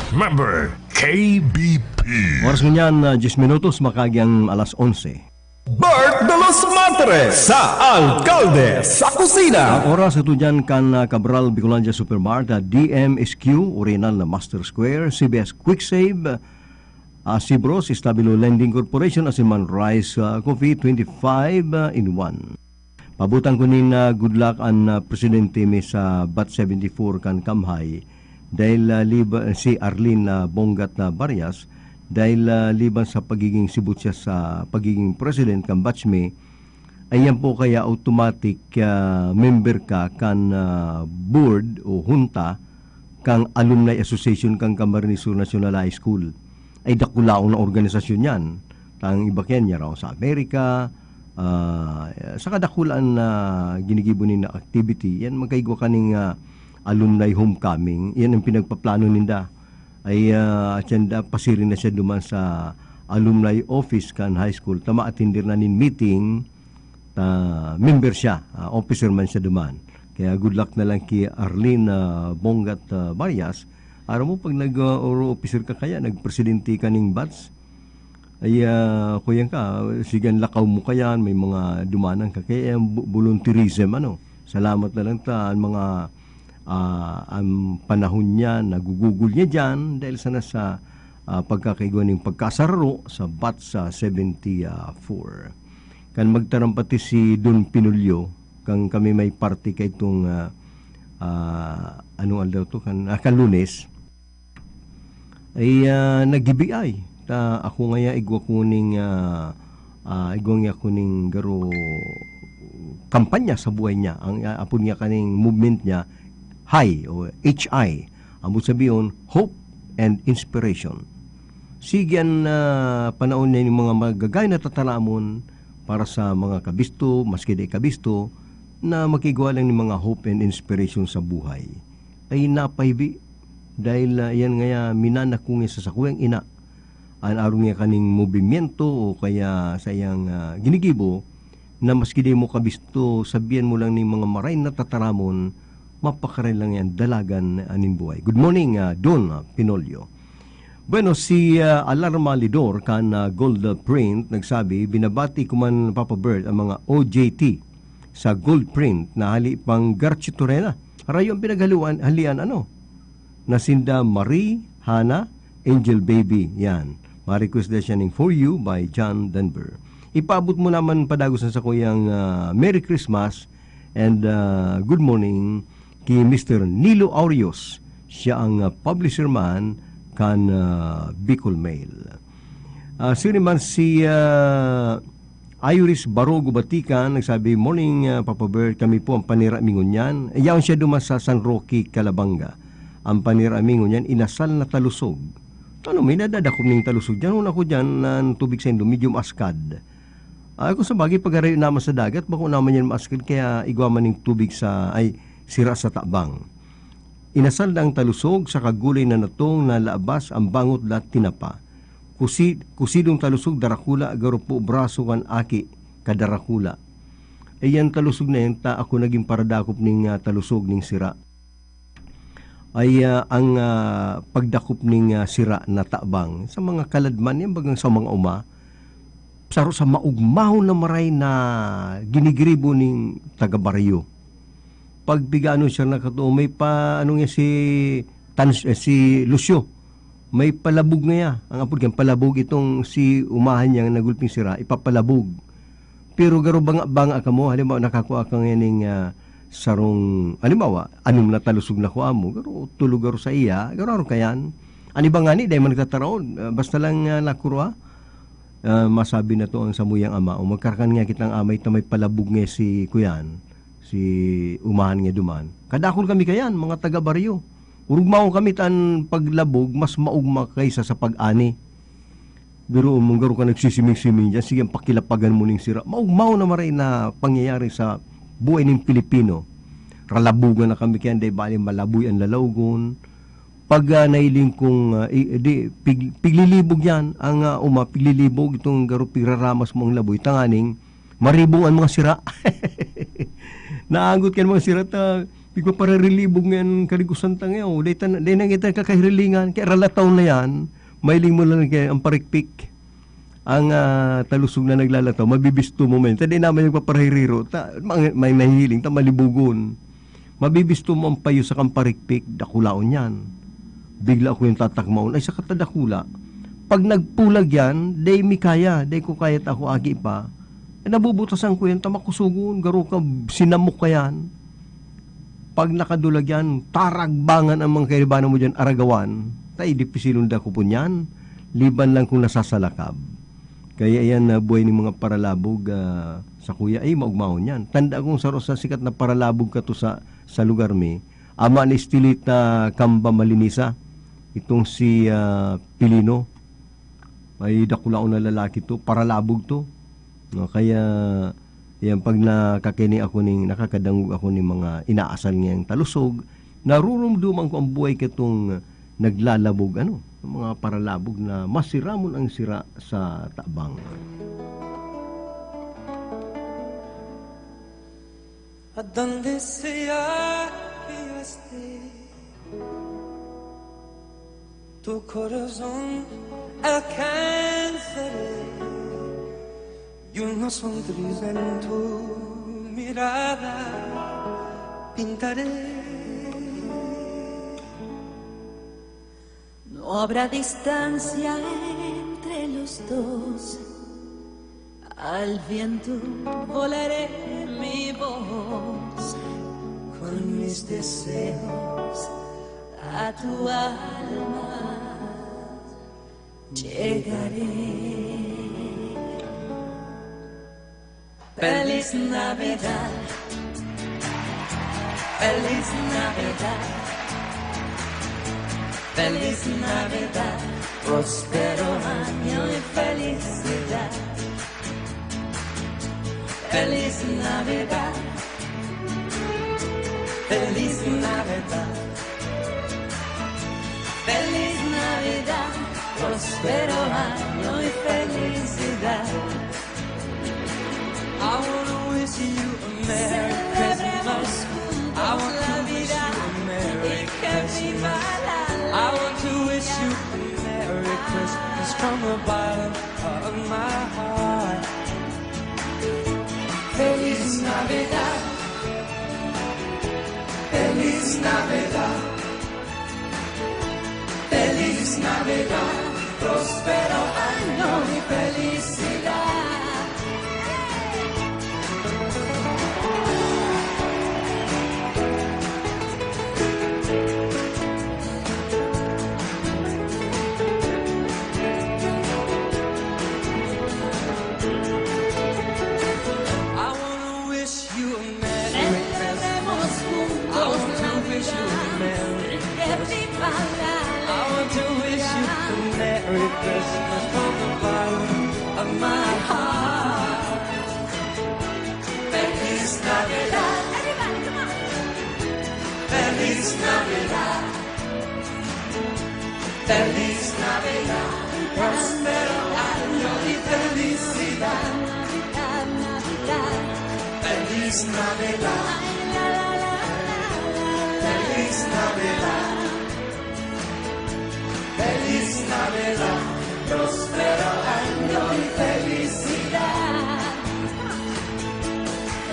Member K B P. Oras ngunyan, ah, diyes minutos, makaagi ang alas onse. Bert de los Matres sa Alkalde sa Kusina. Ang oras ito dyan kan, ah, Cabral Bicolandia Supermart, ah, D M S Q, Orienal na Master Square, C B S Quick Save, ah, Sibros, Estabilo Lending Corporation, asin man Rice, ah, Coffee, twenty-five, ah, in one. Pabutang ko nin, ah, good luck an, ah, presidente mi sa Bat seventy-four kan Kamhay, dahil, ah, liba-, si Arlene, ah, Bonggat na Barias, dahil, ah, liban sa pagiging sibot siya sa pagiging president kan batch mi, ay yan po kaya automatic, ah, member ka kan, ah, board o hunta kan Alumni Association kan Camarines Sur National High School. Ay dakulaon na organisasyon yan. Ang iba kaya niya raw sa Amerika, ah, sa kadakulaan na ginigibo nin activity, yan magkaigwa kaning, ah, alumni homecoming. Yan ang pinagpaplano ninda. Ay, ah, agenda, pasiring na siya duman sa alumni office kan high school. Ta ma-attender na nin meeting, ta member siya, ah, officer man siya duman. Kaya good luck na lang ki Arlene, ah, Bongat, ah, Marias. Aram mo, pag nag, ah, oro officer ka kaya, nagpresidente ka ning batch, ay, ah, kuyan ka, sige, ang lakaw mo kayan, may mga dumanan ka. Kaya yan, bu-, volunteerism, ano. Salamat na lang ta, ang mga, ah, ang panahon niya, nagugugol niya diyan, dahil sana sa, ah, pagkakaigwa ning pagkasararo sa batch sa seventy-four. Kan magtaram pati si Don Pinulyo, kan kami may party kay itong, ah, ah, anong aldaw to? Kan, ah, kan Lunes, ay, ah, naghibiay. Ta, ako ngaya igwa kuning, ah, ah, igwa niya kuning garo kampanya sa buhay niya. Ang, ah, apod niya kaning movement niya, HI o H I. Ambot sabihon, hope and inspiration. Sige an, ah, panaon na yung mga magagay na tataramon para sa mga kabisto, maski di kabisto, na makigwa lang ng mga hope and inspiration sa buhay. Ay napahibi, dahil, ah, yan ngaya minana ko nga sa sakuyang ina, an arong niya kaning movimiento o kaya sa iyang, ah, ginigibo, na maski di mo kabisto, sabihan mo lang ning mga maray na tataramon, mapakaray lang yan, dalagan aning buhay. Good morning, ah, Don, ah, Pinolyo. Bueno, si, ah, Alarma Lidor kan, ah, Gold Print nagsabi, "Binabati ko man, Papa Bird, ang mga O J T sa Gold Print na hali pang Garchitorena." Harayo ang pinaghaliwan, halian, ano? Na sinda Marie, Hana, Angel Baby, yan. Ma-request na siya ning For You by John Denver. Ipaabot mo naman padagos na sa kuyang, ah, Merry Christmas and, ah, good morning ki Mister Nilo Aureos. Siya ang, ah, publisher man kan, ah, Bicol Mail. Ah, sino man si, ah, Iris Barogo Batikan, nagsabi, "Morning, ah, Papa Bear. Kami po ang panira mi ngunyan." Eh, yaon siya duman sa San Roque, Calabanga. Ang panira mi ngunyan, inasal na talusog. Ano, may nadadakop ning talusog dyan. Una ko dyan, na ang tubig sa Indo, medyo maaskad. Ah, kung sa bagay, pag-arayo naman sa dagat, bako naman yan maaskad, kaya igwa man ning tubig sa, ay, sira sa tabang. Inasal na ang talusog sa kagulay na natong na labas, ang bangot na tinapa. Kusi-, kusidong talusog, darakula, garo po braso kan aki, kadarakula. Iyan talusog na yan, ta ako naging paradakop ning, ah, talusog ning sira. Ay, ah, ang, ah, pagdakop ning, ah, sira na tabang sa mga kaladman, yan bagang sa mga uma, saro sa maugmahon na maray na ginigiribo ning taga-baryo. Pag piga-ano siya nakatuo, may pa, ano nga si Tans-, eh, si Lucio, may palabog ngaya. Ang apod kan palabog, itong si umahan niya nagulping sira, ipapalabog. Pero garo banga-banga kamo, halimbawa, nakakua ka nganing, ah, sarong, halimbawa, anom na talusog na kua mo, garo tulo garo sa iya, garo, garo kayan. An iba ngani, dai man nagtataraon, ah, basta lang, ah, nakurwa, ah, masabi na to ang samuyang ama, o magkarakan nga kitang amay ta may palabog nga si kuyan, si umahan nga duman. Kadakul kami kayan, mga taga-baryo. Urugmaon kami ta an paglabog mas maugma kaysa sa pag-ani. Pero mong garo ka nagsisiming-siming diyan, sige, pakilapagan mo ning sira. Maugmaw na maray na pangyayari sa buhay ning Pilipino. Ralabugan na kami kaya, dai bali malaboy ang lalawgon. Pag, ah, nailing kong, ah, i-, di, pig-, piglilibog yan, ang, ah, uma, piglilibog, itong garo pigraramas mo ang laboy, tanganing maribong ang mga sira. Naagot kan mga sira ta, pigpapararelibog nga an karigusan ta ngayon. Dai ta, dai na kita kakahirilingan, kaya ralataw na yan, mailing mo lang kaya ang parikpik. Ang, ah, talusog na naglalataw, mabibisto mo man. Ta dai naman nagpaparahiriro, ta, may, may mahihiling, ta malibugon. Mabibisto mo ang payo sa kamparikpik, dakulaon yan. Bigla ko yung tatakmaon, ay, sa katadakula. Pag nagpulag yan, dai mi kaya, dai ko kaya ta ako agi pa. Eh, nabubutasan ko yan, ta makusugon, garo ka, sinamok ka yan. Pag nakadulag yan, taragbangan ang mga kaibanan mo dyan, aragawan. Ta, idipisilon da ko po niyan, liban lang kung nasasalakab. Kaya yan na buhay ning mga paralabog, ah, sa kuya, ay, maugmahon yan. Tanda kong saro sa sikat na paralabog kato sa, sa lugar mi, ama ni Estelita Camba Malinisa, itong si, ah, Pilino, ay dakulaon na lalaki to, paralabog to. No, kaya, yan, pag nakakini ako ning, nakakadangog ako ning mga inaasal niyang talusog, narurumduman ko ang buhay katong naglalabog, ano, mga paralabog na masiramon ang sira sa tabang. Donde sea que yo esté, tu corazón alcanzaré, y una sonrisa en tu mirada pintaré. No habrá distancia entre los dos. Al viento volaré mi voz, con mis deseos a tu alma llegaré. Feliz Navidad. Feliz Navidad. Feliz Navidad. Próspero año y felicidad. Feliz Navidad. Feliz Navidad. Feliz Navidad. Próspero año y felicidad. I wanna wish you a Merry Christmas. I want to wish you a Merry Christmas. I want to wish you a Merry Christmas from the bottom of my heart. Feliz Navidad. Feliz Navidad. Feliz Navidad. Próspero año y felicidad. I wanna wish you a Merry Christmas. I want to wish you a Merry Christmas. I want to wish you a Merry Christmas from the bottom of my heart. Feliz Navidad. Feliz Navidad. Feliz Navidad, próspero año y felicidad. Feliz Navidad, feliz Navidad, feliz Navidad, próspero año y felicidad.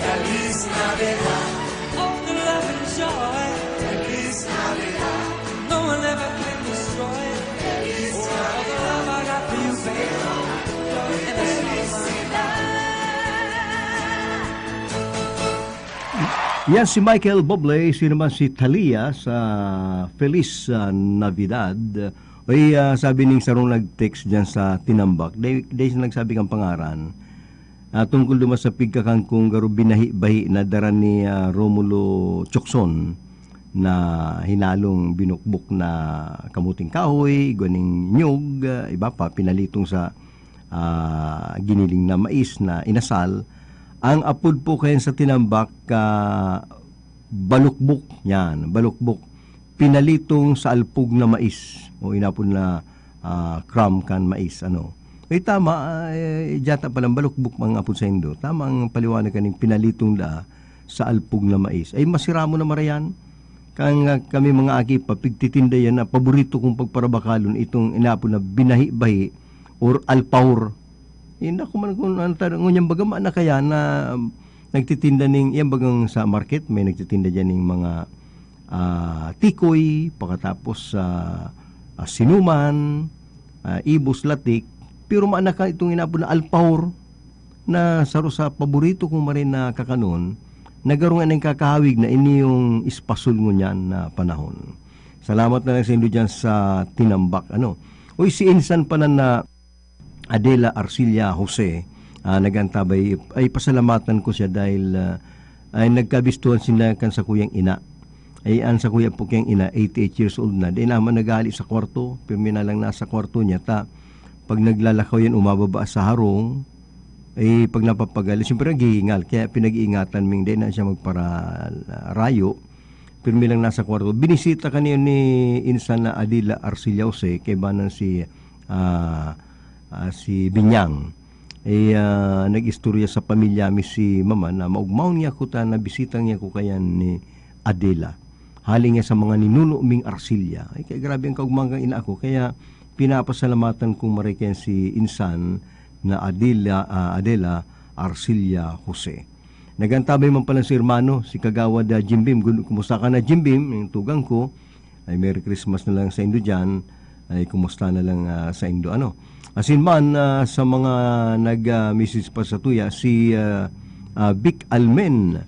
Feliz Navidad. All the love and joy. Feliz Navidad. No one ever can destroy. Feliz Navidad. All the love I got for you, baby. Felicidad. Yan si Michael Bublé, siya naman si Thalia sa Feliz, ah, Navidad. Oy, ah, sabi ning sarong nag-text dyan sa Tinambak, dai, dai siya nagsabi kan pangaran. Ah, tungkol duman sa pigkakangkong garo binahi-bahi na dara ni, ah, Romulo Chocson na hinalong binukbok na kamuting kahoy, igwa ning nyog, ah, iba pa, pinalitong sa, ah, giniling na mais na inasal. Ang apod po kayan sa Tinambak, ah, balukbok, yan, balukbok. Pinalitong sa alpog na mais, o inapod na, ah, crumb kan mais, ano. Eh, tama, ah, eh, dyata palang balukbok mga apod saindo. Tama ang paliwanag kaning pinalitong da sa alpog na mais. Ay, masiramo na marayan. Kan, ah, kami mga aki pa, pigtitinda yan na paborito kong pagparabakalon, itong inapod na binahi-bahi or alpahor. Hindi ko man kung ano ta-, ngunyan baga, maana kaya na, um, nagtitinda ning, yan bagang sa market, may nagtitinda dyan ning mga, ah, tikoy, pakatapos sa, ah, sinuman, ah, ibos, latik, pero maana ka itong inapod na alpahor, na saro sa paborito kong marin na kakanon, na garo nga nagkakahawig na ini yung espasol ngunyan na panahon. Salamat na lang saindo dyan sa Tinambak, ano. Uy, si Insan pa na, na Adela Arcilla Jose, ah, nag-antabay, ay pasalamatan ko siya dahil, ah, ay nagkabistuhan sila kan sakuyang ina. Ay, ang sakuya po kayang ina, eighty-eight years old na. Dai naman naghali sa kwarto, pirmi na lang nasa kwarto niya. Ta, pag naglalakaw yan, umababa sa harong, eh, pag napapagal, siyempre naghihingal. Kaya pinag-iingatan ming dai na siya magpara-, rayo. Pirmi lang nasa kwarto. Binisita kaniya ni Insan na Adila Arcilla Jose, kaibanan si, ah, ah, si Binyang. Eh, ah, nag-istorya sa pamilya mi si mama na maogmaon niya ako ta nabisita niya ako kayan ni Adela. Hali niya sa mga ninuno ming Arcilla. Ay, kay grabe ang kaugmahan kan ina ko. Kaya pinapasalamatan kong maray kayan si insan na Adela, ah, Adela Arcilla Jose. Nagantabay man pala si hermano, si Kagawad, ah, Jim Bim. Gun-, kumusta ka na, Jim Bim? Yung tugang ko, ay Merry Christmas na lang sa indo dyan. Ay kumusta na lang, ah, sa indo, ano? Asin man, ah, sa mga nag, ah, message pa sa tuya, si, ah, ah, Vic Almen,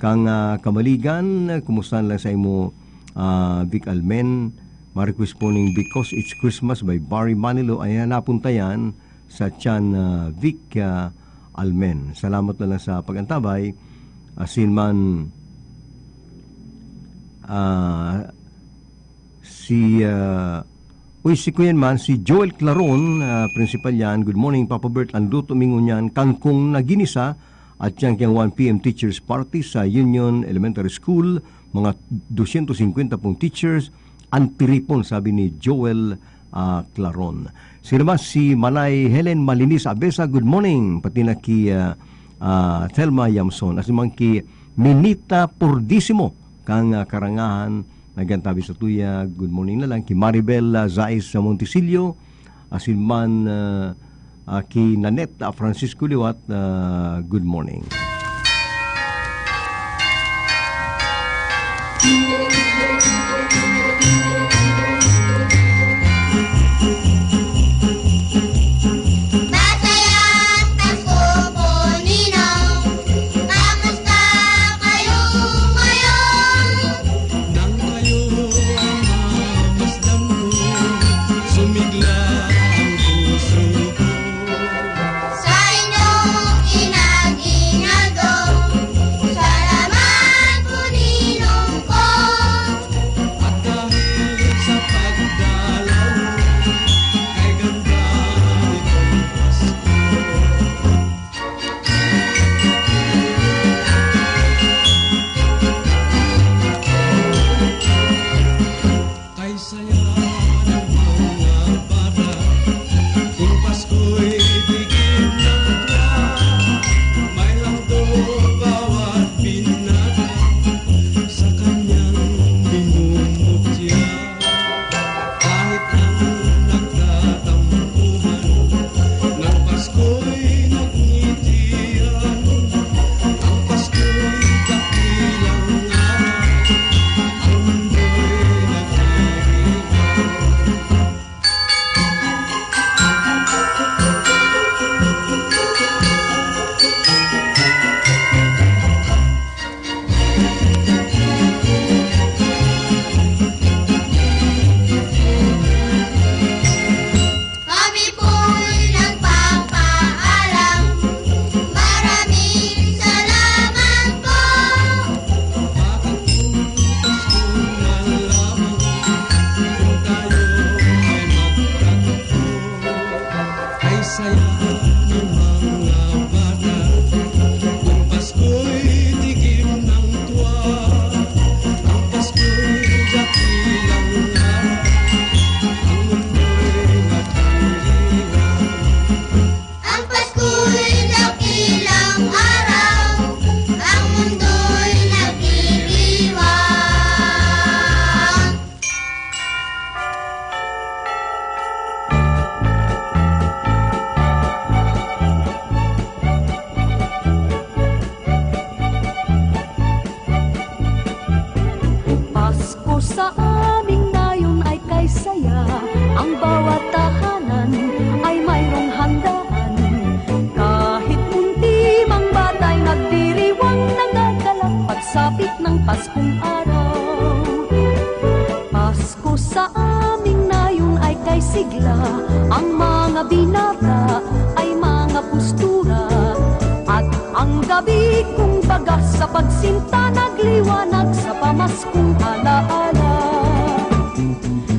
kang, ah, Kamaligan, kumusta na lang sa imo, ah, Vic Almen? Ma-request po ning Because It's Christmas by Barry Manilow. Ay hanapon ta yan sa tiyan, ah, Vic, ah, Almen. Salamat na lang sa pag-antabay. Asin man, ah, si, ah, uy, si Kuyan man, si Joel Claron, ah, principal yan. "Good morning, Papa Bert. Ang luto mi ngunyan, kangkong na ginisa at yan kiyang one P M teachers party sa Union Elementary School. Mga dosyentos singkwenta pong teachers ang tiripon," sabi ni Joel, ah, Claron. Sino ba? Si Manay Helen Malinis Abesa, "Good morning." Pati na ki, ah, ah, Thelma Yamson. Asin man ki Minita Pordisimo, kang, ah, Karangahan, nagantabi sa tuya. Good morning na lang. Ki Maribel, ah, Zais sa Montisillo. Asin man, ah, ah, ki Nanette, ah, Francisco liwat, ah, good morning. Masaya at Pasko po, Ninong. Kamusta kayo ngayon? Nang kayo ang mamasdan ko, sumigla ang puso ko. Sa inyong inag-inado, salamat po, Ninong ko. At dahil sa pagdalaw, kay ganda nitong Pasko. Kay saya ng mga bata, kung Pasko'y tigib na putla, may handog bawat binata sa kanyang minumutya. Kahit ang nagtatampuhan ng Pasko'y nagngitian, ang Pasko'y dakilang araw, ang mundo'y nagdiriwang. Kami po'y nagpapaalam. Maraming salamat po. Bakit kung Pasko na lamang, kung tayo ay magkatotoo? Ay saya ng mga bata, kung Pasko'y tigim ng tuwa, ang Pasko'y dakilang araw, ang mundo'y nagdiriwang. Ang Pasko'y dakilang araw, ang mundo'y nagdiriwang. Pasko sa aming nayon ay kay saya, ang bawat tahanan ay mayroong handaan. Kahit munti mang batay nagdiriwang, nagagalak pagsapit ng Paskong araw. Pasko sa aming nayon ay kay sigla, ang mga binata ay mga postura, at ang gabi kumbaga sa pagsinta nagliwanag sa pamaskong alaala.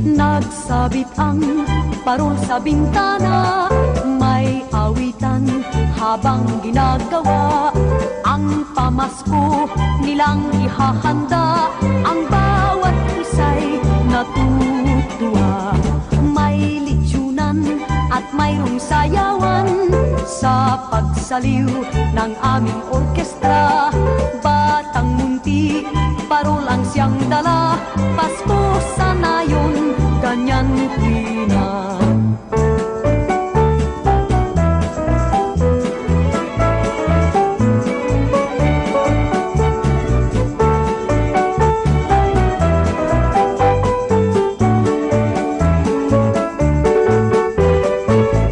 Nagsabit ang parol sa bintana, may awitan habang ginagawa ang pamasko nilang ihahanda. Ang bawat isa'y natutuwa. May litsunan at mayroong sayawan. Sa pagsaliw ng aming orkestra, Batang Munti, parol ang siyang dala, Pasko sa nayon, ganyan tuwi na.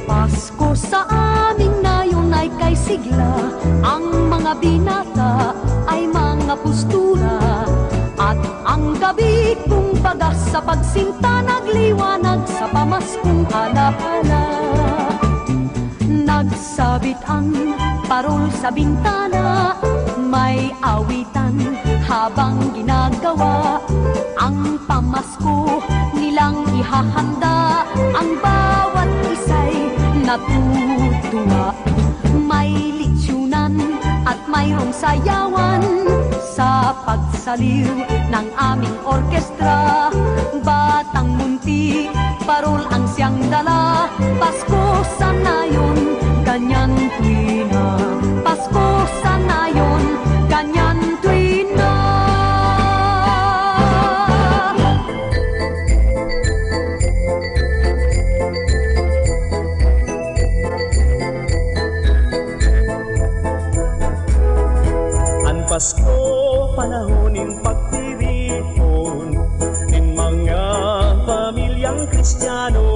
Pasko sa aming nayon ay kay sigla, ang mga binata ay mga postura, at ang gabi, kumbaga, sa pagsinta nagliwanag sa pamaskong alaala. Nagsabit ang parol sa bintana, may awitan habang ginagawa ang pamasko nilang ihahanda. Ang bawat isa'y natutuwa, may litsunan at mayroong sayawan sa pagsaliw ng aming orkestra. Batang Munti, parol ang siyang dala, Pasko sa nayon, ganyan tuwi na. Pasko sa nayon, ganyan tuwi na. An Pasko, panahon nin pagtiripon nin mga pamilyang Kristiyano,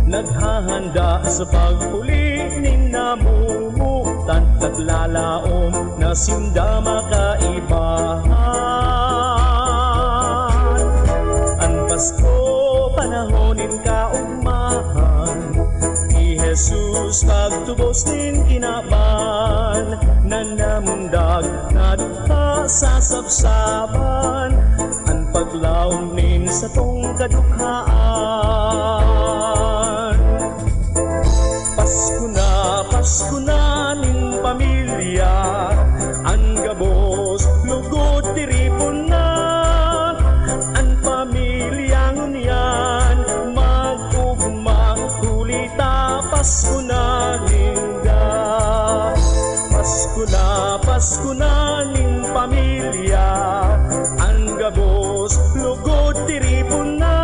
naghahanda sa pagpuli nin namomotan, naglalaom na sinda makaibahan. An Pasko, panahon nin kaugmahan, ki Jesus pagtubos nin kinaban, nanamundag na dugha sa sabsaban, an paglaom nin satong kadukhaan. Pasko na, Pasko na nin pamilya, an gabos lugod tiripon na. An pamilya ngunyan mag-ugma, huli ta Pasko na ninda. Pasko na, Pasko na nin pamilya, an gabos lugod tiripon na.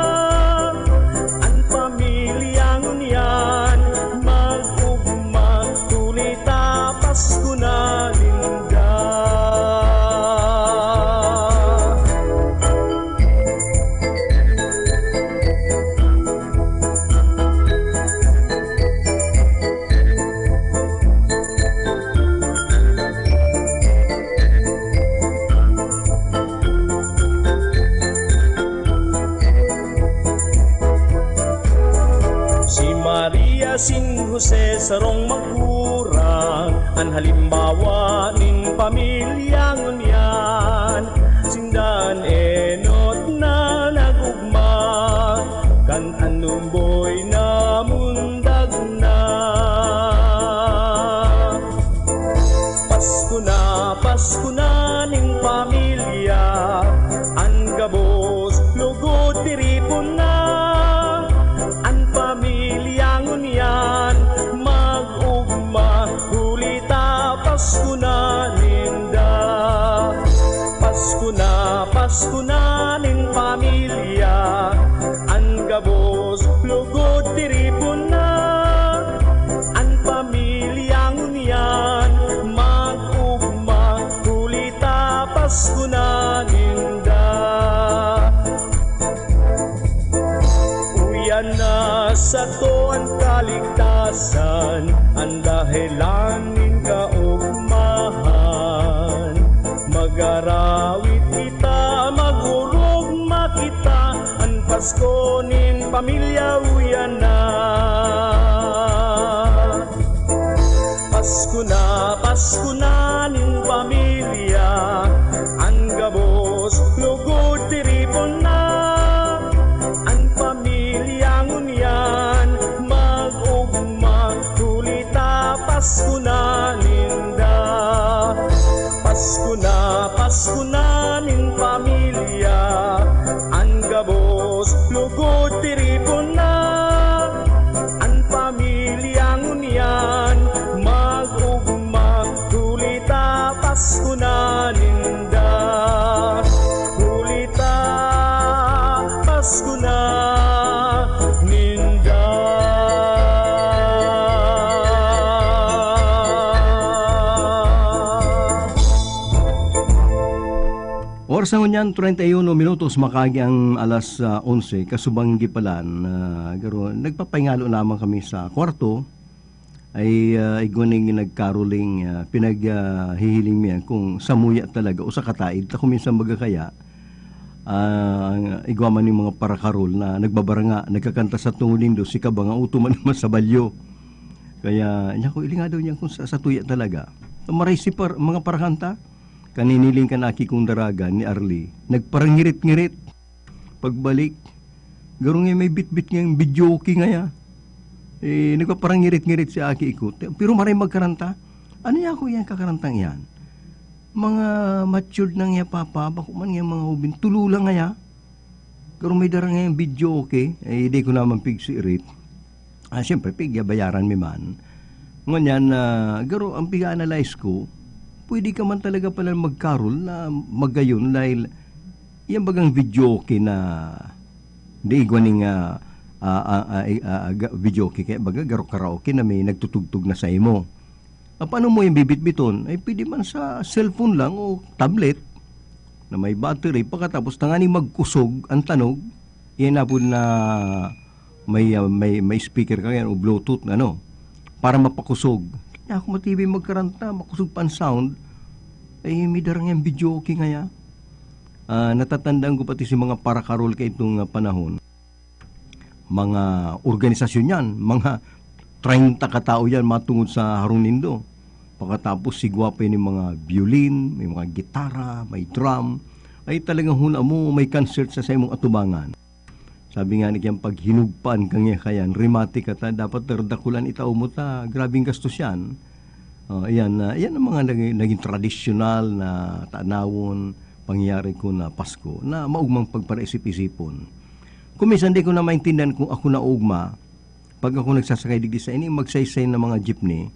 An pamilya ngunyan mag-ugma, huli ta Pasko na ninda. Si Maria asin Jose, sarong magurang, an halimbawa nin pamilya ngunyan. Sinda an enot na nag-ugma, kan an lumboy namundag na. Pasko na, Pasko na nin pamilya, an gabos lugod tiripon na. An pamilya ngunyan mag-ugma, huli ta Pasko na ninda. Pasko na, Pasko na nin pamilya, an gabos lugod tiripon na. An pamilya ngunyan mag-ugma, huli ta Pasko na ninda. Uya na sato an kaligtasan, an dahelan nin kaogmahan. Mag-arawit kita, mag-orog makita, an Pasko nin pamilya uya na. Pasko na, Pasko na nin pamilya, an gabos lugod tiripon na. An pamilya ngunyan mag-ugma, huli ta Pasko na ninda. Pasko na, Pasko na nin pamilya, an gabos lugod tiripon na. An pamilya ngunyan Oras na ngunyan, treinta y uno minutos, makaagi ang alas, ah, onse, kasubang gipalan, ah, garo, nagpapahingalo lamang kami sa kwarto, ay, ah, igwa ning nagkaroling, ah, pinag, ah, hihiling mi yan kung samuya talaga o sa kataid. Ta kung minsan baga kaya, ah, igwa man yung mga parakarol na nagbabaranga, nagkakanta sa tungod nindo, si Kabanga Uto man naman sa balyo. Kaya, niya ko, ilinga daw niya kung sa, sa tuya talaga. Maray si par-, mga parakanta, Kan hiniling kan aki kong daraga ni Arlie, nagparangirit-ngirit. Pagbalik, garo nga may bitbit nga videoke ngaya. Eh, nagpaparangirit-ngirit si aki ko. Te-, pero maray magkaranta. Ano niya ako yan, kakarantang yan? Mga matured na nga papa, bako man nga mga hubin, tulo lang ngaya. Pero may dara ngayang videoke, eh, di ko naman pigsirit. Ah, siyempre, pigyabayaran mi man. Ngunyan, ah, garo, ang pig-a-analyze ko, pwede ka man talaga pala magkarol na magayon dahil yan bagang videoke na di igwa ning, ah, ah, ah, ah, ah, ga-, videoke, kaya baga garo karaoke na may nagtutugtog na sa imo. Ah, paano mo yung bibitbiton? Ay, pwede man sa cellphone lang o tablet na may battery. Pagkatapos, tanganing magkusog ang tanog, iyan na po na may, ah, may, may speaker ka yan o Bluetooth, ano, para mapakusog. Kaya ako matibay magkaranta, makusog pa ang sound. Ay, may darang yung videoke ngaya. Ah, natatandaan ko pati si mga parakarol ka itong, ah, panahon. Mga organisasyon yan, mga treinta katao yan matungod sa harong nindo. Pagkatapos, sigwa pa yun yung mga violin, may mga gitara, may drum. Ay talagang huna mo, may concert sa, sa imong atubangan. Sabi nga ni kiyang paghinugpan kang kayan, remate ka ta, dapat dardakulan itao mo ta. Grabing gastos yan. Oh, iyan, ah, iyan ang mga naging, naging tradisyonal na tanawon, pangyayari ko na Pasko, na maugmang pagparaisip-isipon. Kung minsan di ko na maintindihan kung ako na ugma, pag ako nagsasakay digdi sa ini, magsaysay na mga jeepney,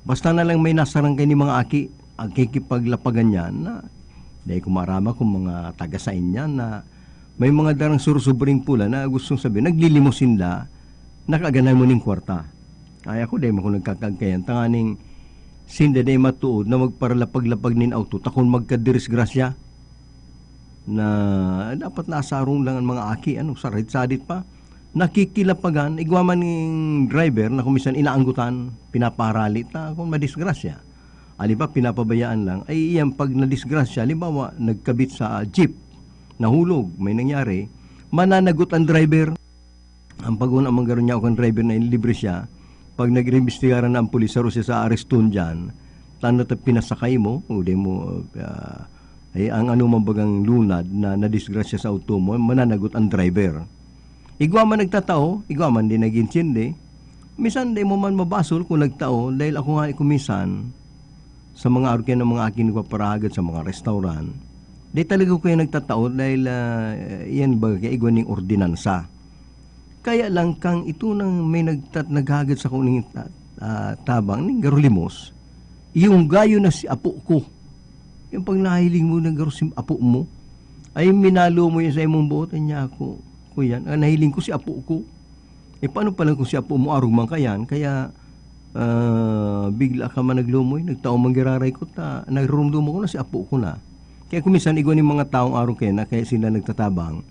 basta na lang may nasarang kayo ni mga aki, ang kikipaglapagan niyan na, dahil ko marama kung mga taga sa inyan na may mga darang surusubring pula na gustong sabihin, naglilimusin da, nakaganan mo ning kwarta. Ay, ako, dai man ko nagkakaagkayan, tanganing sinda dai matuod na magparalapag-lapag nin auto, takon magkadisgrasya na dapat nasarong lang ang mga aki, ano, sarit-sarit pa. Nakikilapagan, igwa man ning driver na kung minsan inaanggutan, pinapaharali ta, kung madisgrasya. Ali pa, pinapabayaan lang. Ay, iyan, pag nadisgrasya, halimbawa, nagkabit sa jeep, nahulog, may nangyari, mananagot ang driver. Ang pag-una, manggaro niya ako ang driver na libre siya. Pag nag-iimbestigaran na ang pulis, saro siya sa areston dyan, tano ta pinasakay mo, o di mo, ah, eh, ang ano man bagang lunad na nadisgrasya sa auto mo, mananagot ang driver. Igwa man nagtatao, igwa man di nag-intindi. Minsan di mo man mabasol kung nagtao, dahil ako nga kung minsan, sa mga arukian ng mga aking nagpaparahagad sa mga restaurant, di talaga ko kaya nagtatao dahil, ah, yan baga igwa ning ordinansa. Kaya lang kang ito nang may nagtat-, naghagad sa kuning ta-, ah, tabang ning garulimos, yung gayo na si apo ko. Yung pag nahiling mo na garo si apo mo, ay minalo mo yun sa imong buot, niya ako, ko yan. Ah, nahiling ko si apo ko. Eh, paano pa lang kung si apo mo arog man kayan? Kaya, ah, bigla ka man naglumoy, nagtao man giraray ko ta, narurumdom ko na si apo ko na. Kaya kung minsan, igwa ning mga taong arog kaya na, kaya sila nagtatabang,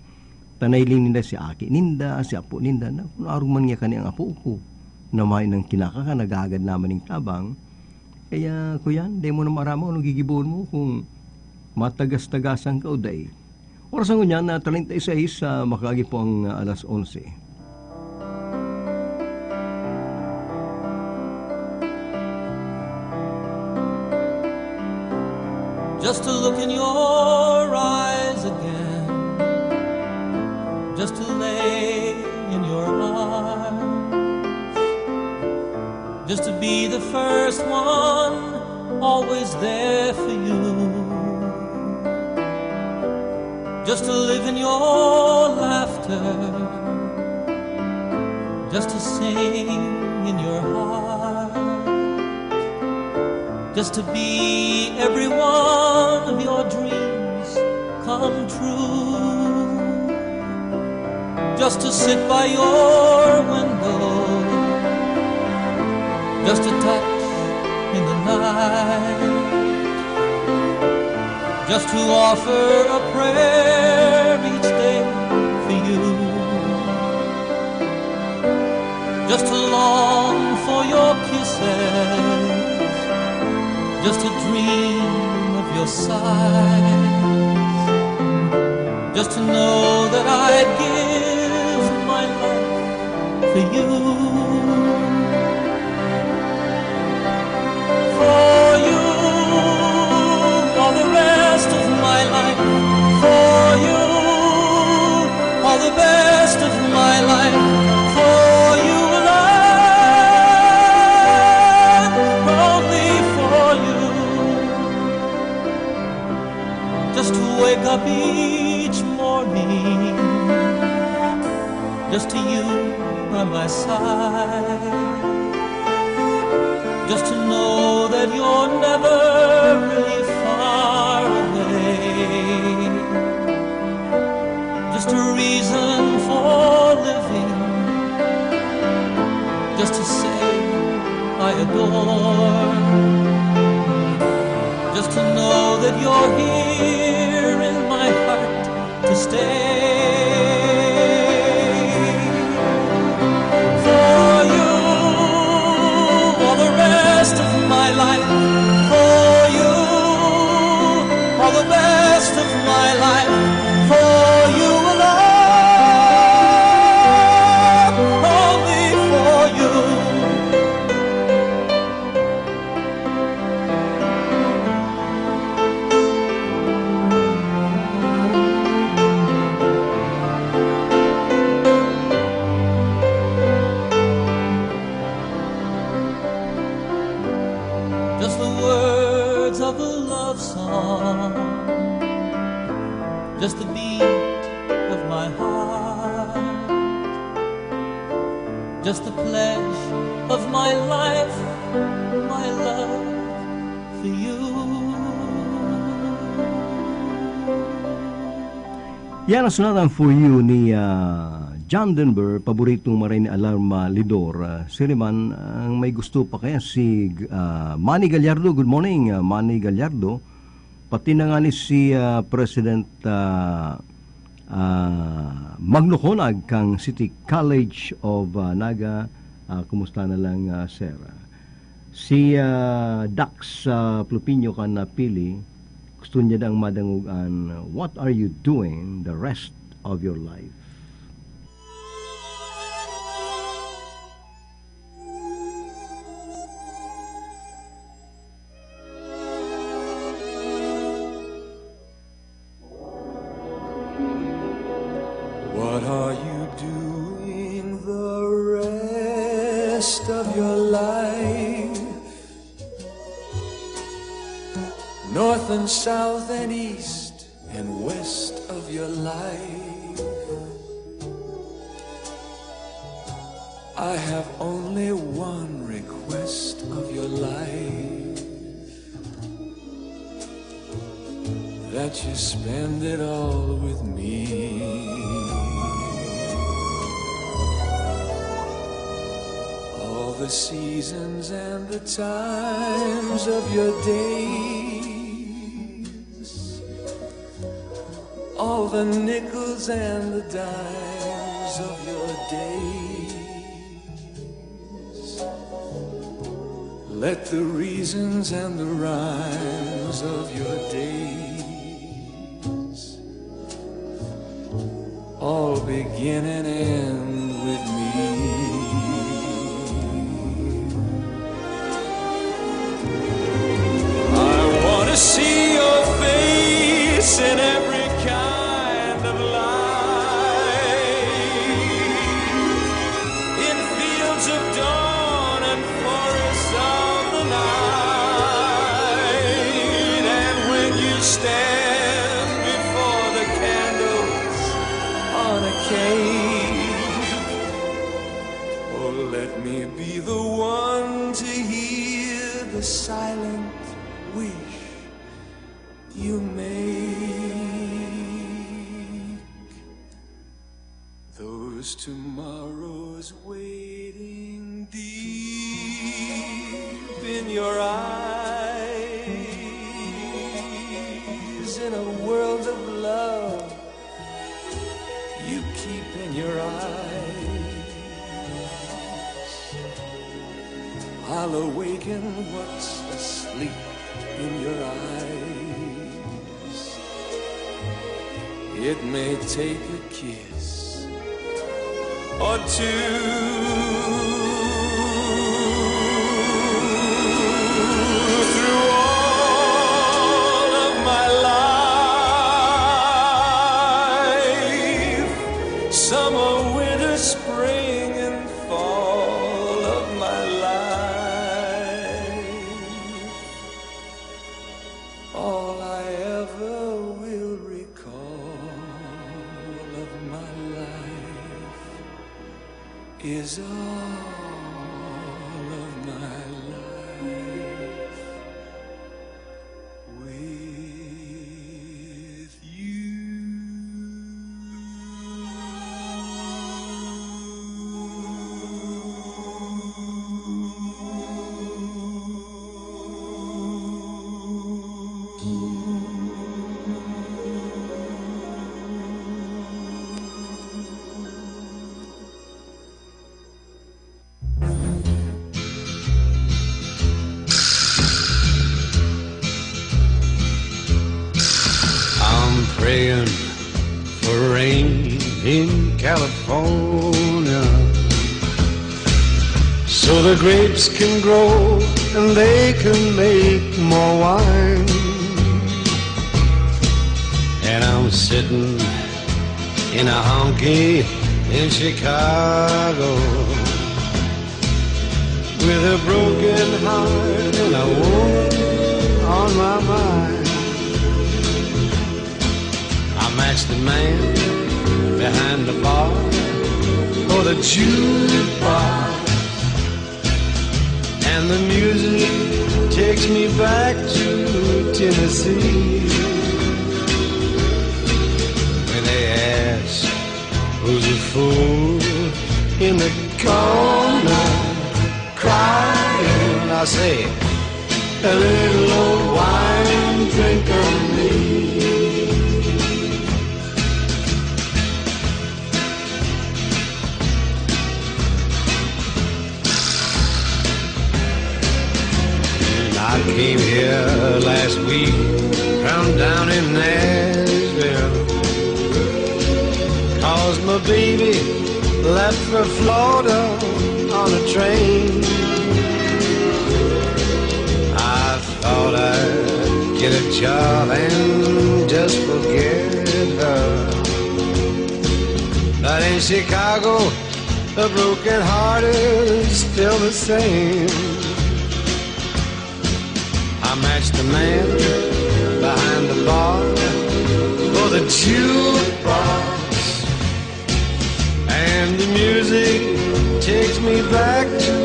tanay lang ninda si aki ninda, si apo ninda, na kung arog man niya kani ang apo ko, na may nang kinakaka, naghahagad naman ning tabang. Kaya, kuyan, di mo na marama kung anong gigibohon mo, kung matagas-tagasan ka o dai. Oras na ngunyan na treinta y seis, ah, makaagi po ang, ah, alas onse. Just to look in your eyes again, just to lay in your arms, just to be the first one, always there for you. Just to live in your laughter, just to sing in your heart, just to be every one of your dreams come true. Just to sit by your window, just to touch in the night. Just to offer a prayer each day for you. Just to long for your kisses. Just to dream of your sighs. Just to know that I'd give my life for you. For you, all the rest of my life. For you, all the best of my life. For you alone, only for you. Just to wake up each morning, just to you by my side. Just to know that you're never really far away. Just a reason for living. Just to say I adore. Just to know that you're here in my heart to stay. For you, all the rest of my life. For you, all the best of my life. For you alone, only for you. Just the words of a love song. Just the beat of my heart. Just the pledge of my life, my love for you. Yan ang sunatan For You ni, ah, John Denver, paboritong maray ni Alarma Lidor. Ah, sino man ang may gusto pa kaya si, ah, Manny Gallardo. Good morning, ah, Manny Gallardo. Pati na nga ni si, ah, President, ah, ah, Magno Conag kang City College of, ah, Naga. Ah, kumusta na lang, ah, sir? Si, ah, Dax, ah, Plupinyo kan napili, gusto niya dang madangog an, "What are you doing the rest of your life?" What are you doing the rest of your life? North and south and east and west of your life. I have only one request of your life, that you spend it all with me. All the seasons and the times of your days, all the nickels and the dimes of your days. Let the reasons and the rhymes of your days all begin and end with me. I want to see your face in every kind of light. In fields of dawn and forests of the night. And when you stand before the candles on a cake, oh, let me be the one to hear the silent wish you make. Those tomorrows waiting deep in your eyes, In a world of love you keep in your eyes, I'll awaken what's asleep in your eyes. It may take a kiss or two. Through all of my life, summer, winter, spring, and fall of my life, all I ever will recall of my life is all of my life with you. I'm praying for rain in California, so the grapes can grow and they can make more wine. And I'm sitting in a honky in Chicago, with a broken heart and a woman on my mind. I match the man behind the bar or the jukebox, and the music takes me back to Tennessee. When they ask who's the fool in the corner crying, I say, a little old wine drinker me. I came here last week from down in Nashville, 'cause my baby left for Florida on a train. I thought I'd get a job and just forget her. But in Chicago, the broken heart is still the same. I match the man behind the bar or the jukebox, and the music takes me back to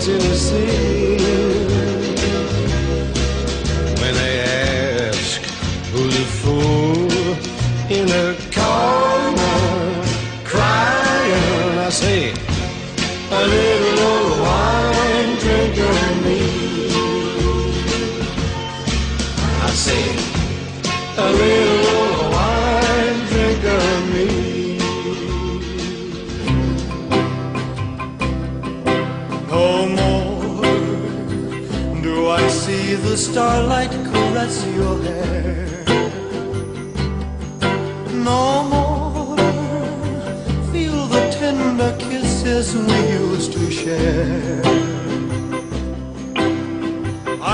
Tennessee. When they ask who's the fool in the corner crying, I say, a little old wine drinker me. I say, a little old wine drinker me. No more do I see the starlight caress your hair. No more feel the tender kisses we used to share.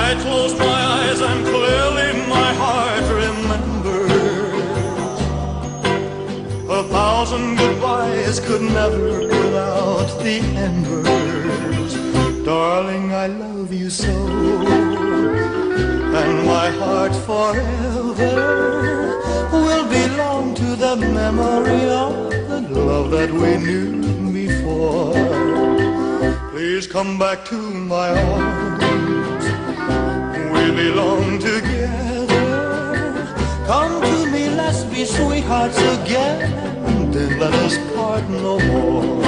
I close my eyes and clearly my heart remembers. A thousand goodbyes could never put out the embers. Darling, I love you so, and my heart forever will belong to the memory of the love that we knew before. Please come back to my arms. We belong together. Come to me, let's be sweethearts again. Then let us part no more.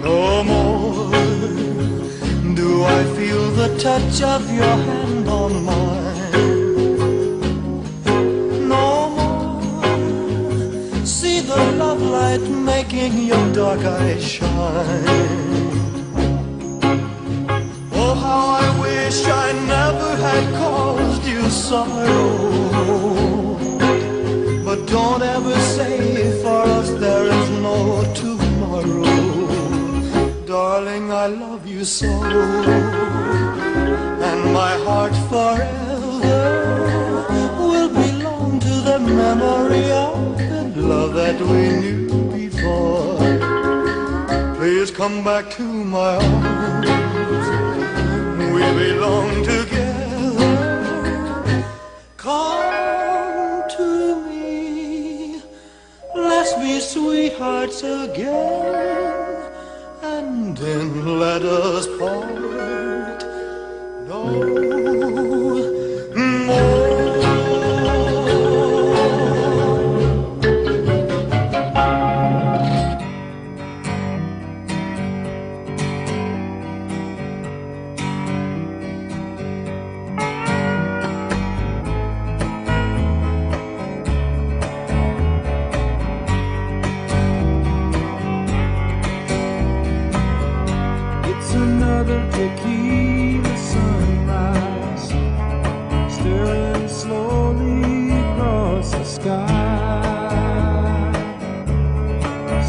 No more do I I feel the touch of your hand on mine. No more. See the love light making your dark eyes shine. Oh, how I wish I never had caused you sorrow. But don't ever say for us there is no tomorrow. Darling, I love you so. And my heart forever will belong to the memory of the love that we knew before. Please come back to my arms. We belong together. Come to me. Let's be sweethearts again. And then let us part no more. It's another tequila sunrise, staring slowly across the sky.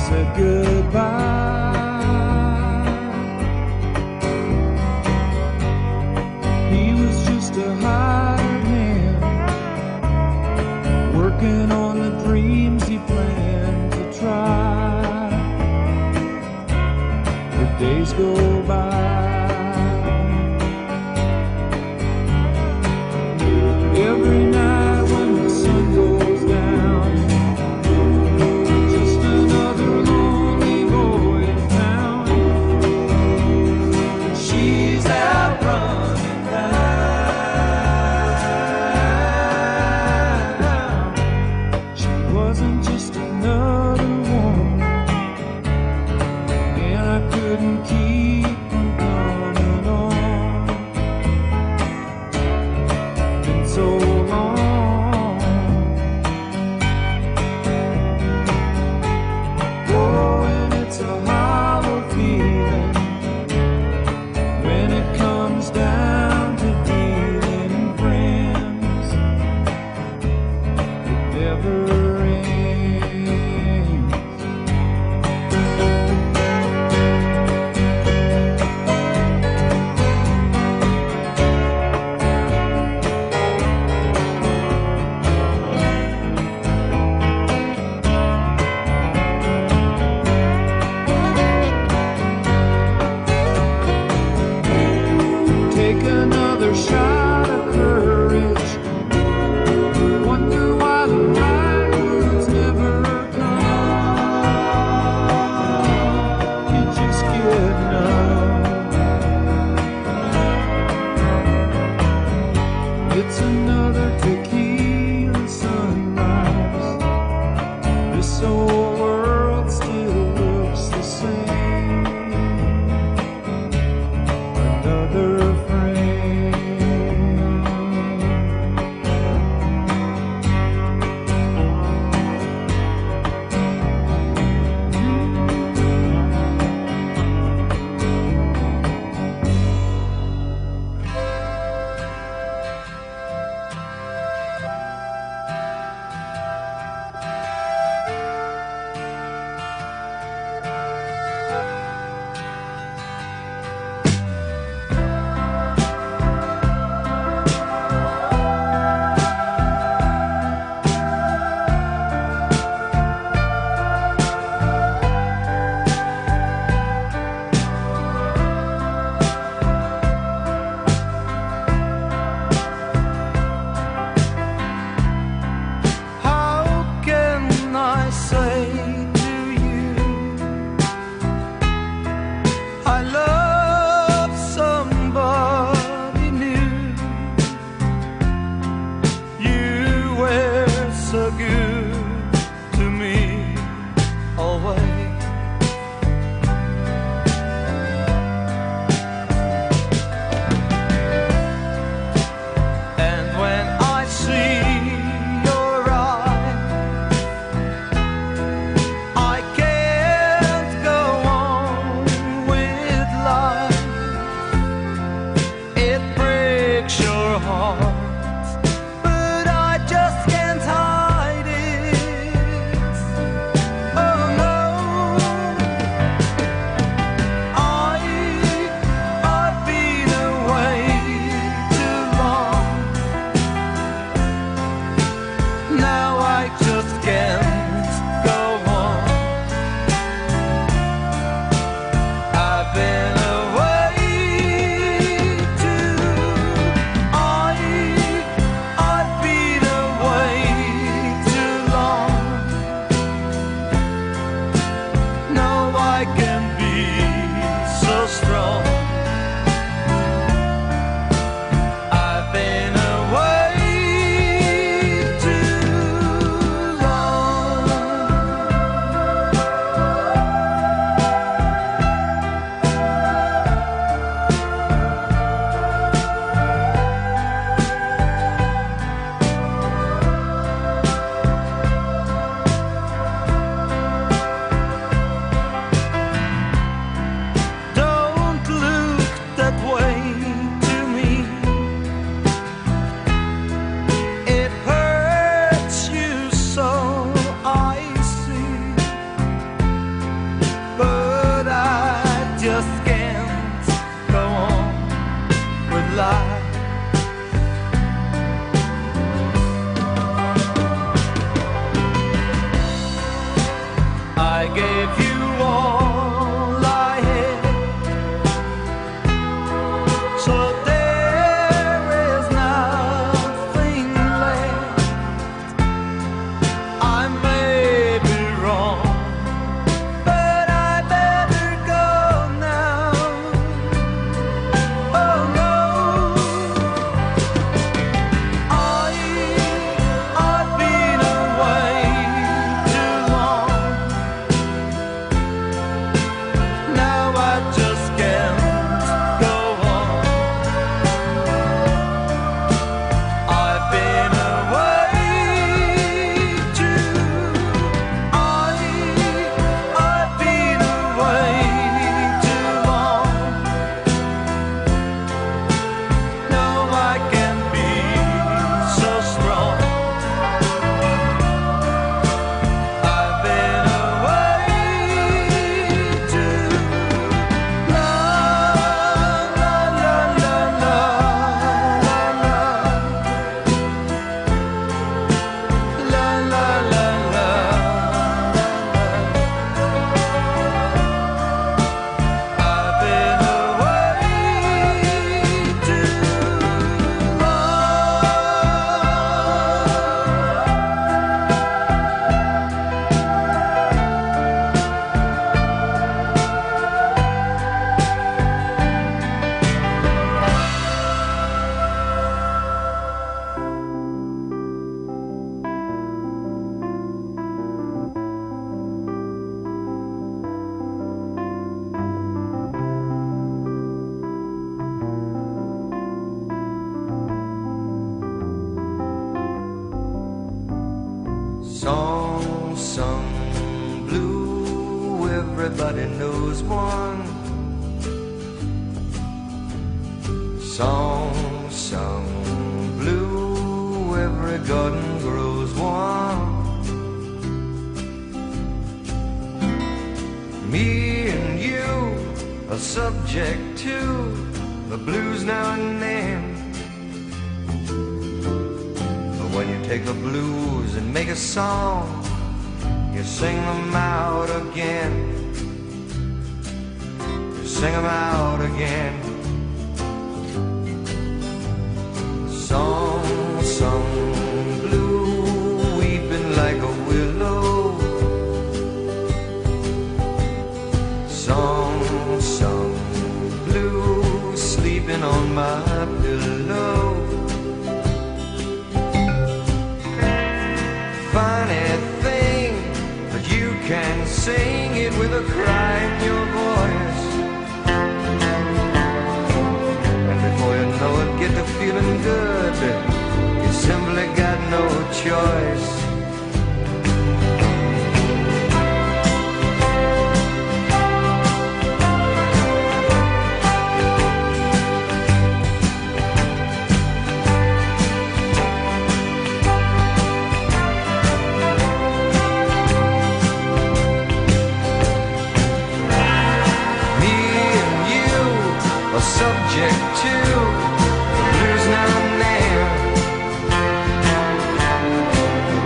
Said goodbye. He was just a hired hand, working on the dreams he planned to try. The days go by. Every night when the sun goes down, just another lonely boy in town. She's out running now. She wasn't just another woman, and I couldn't keep So there is nothing left. I may be wrong, but I better go now. Oh no, I, I've been away too long. Now I just can't go on. I've been away too, I, I've been away too long. No, I can be so strong. I've been away too long. La, la, la, la, la, la. La, la, la, la. I've been away too long. Song sung blue, everybody knows one. Song sung blue, every garden grows one. Me and you are subject to the blues now and then. But when you take the blues and make a song, you sing them out again. You sing them out again. Song sung blue, weeping like a willow. Song sung blue, sleeping on my pillow. Funny thing that you can sing it with a cry in your voice. And before you know it, get to feeling good. You simply got no choice. Me and you are subject to the blues now and then.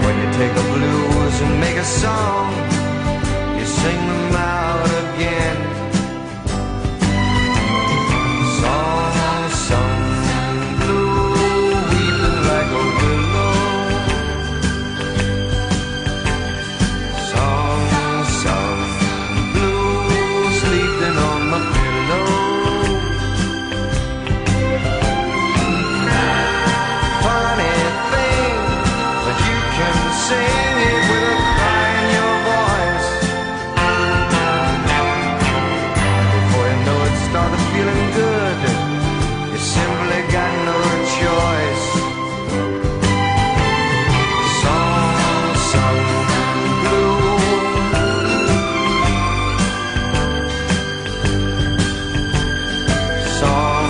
When you take the blues and make a song, you sing them out again. Song sung blue, weeping like a willow. Song sung blue, sleeping on my pillow. Funny thing that you can sing it with a cry in your voice. Before you know it, started feeling good. You simply got no choice. Song sung blue. Song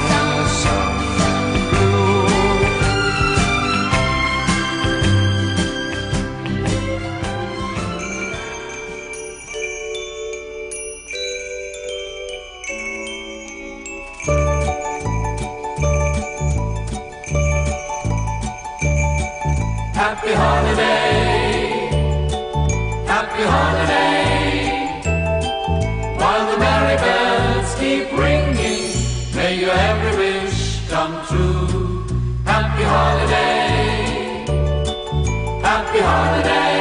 sung blue. Happy holiday, happy holiday. While the merry bells keep ringing, may your every wish Happy holiday.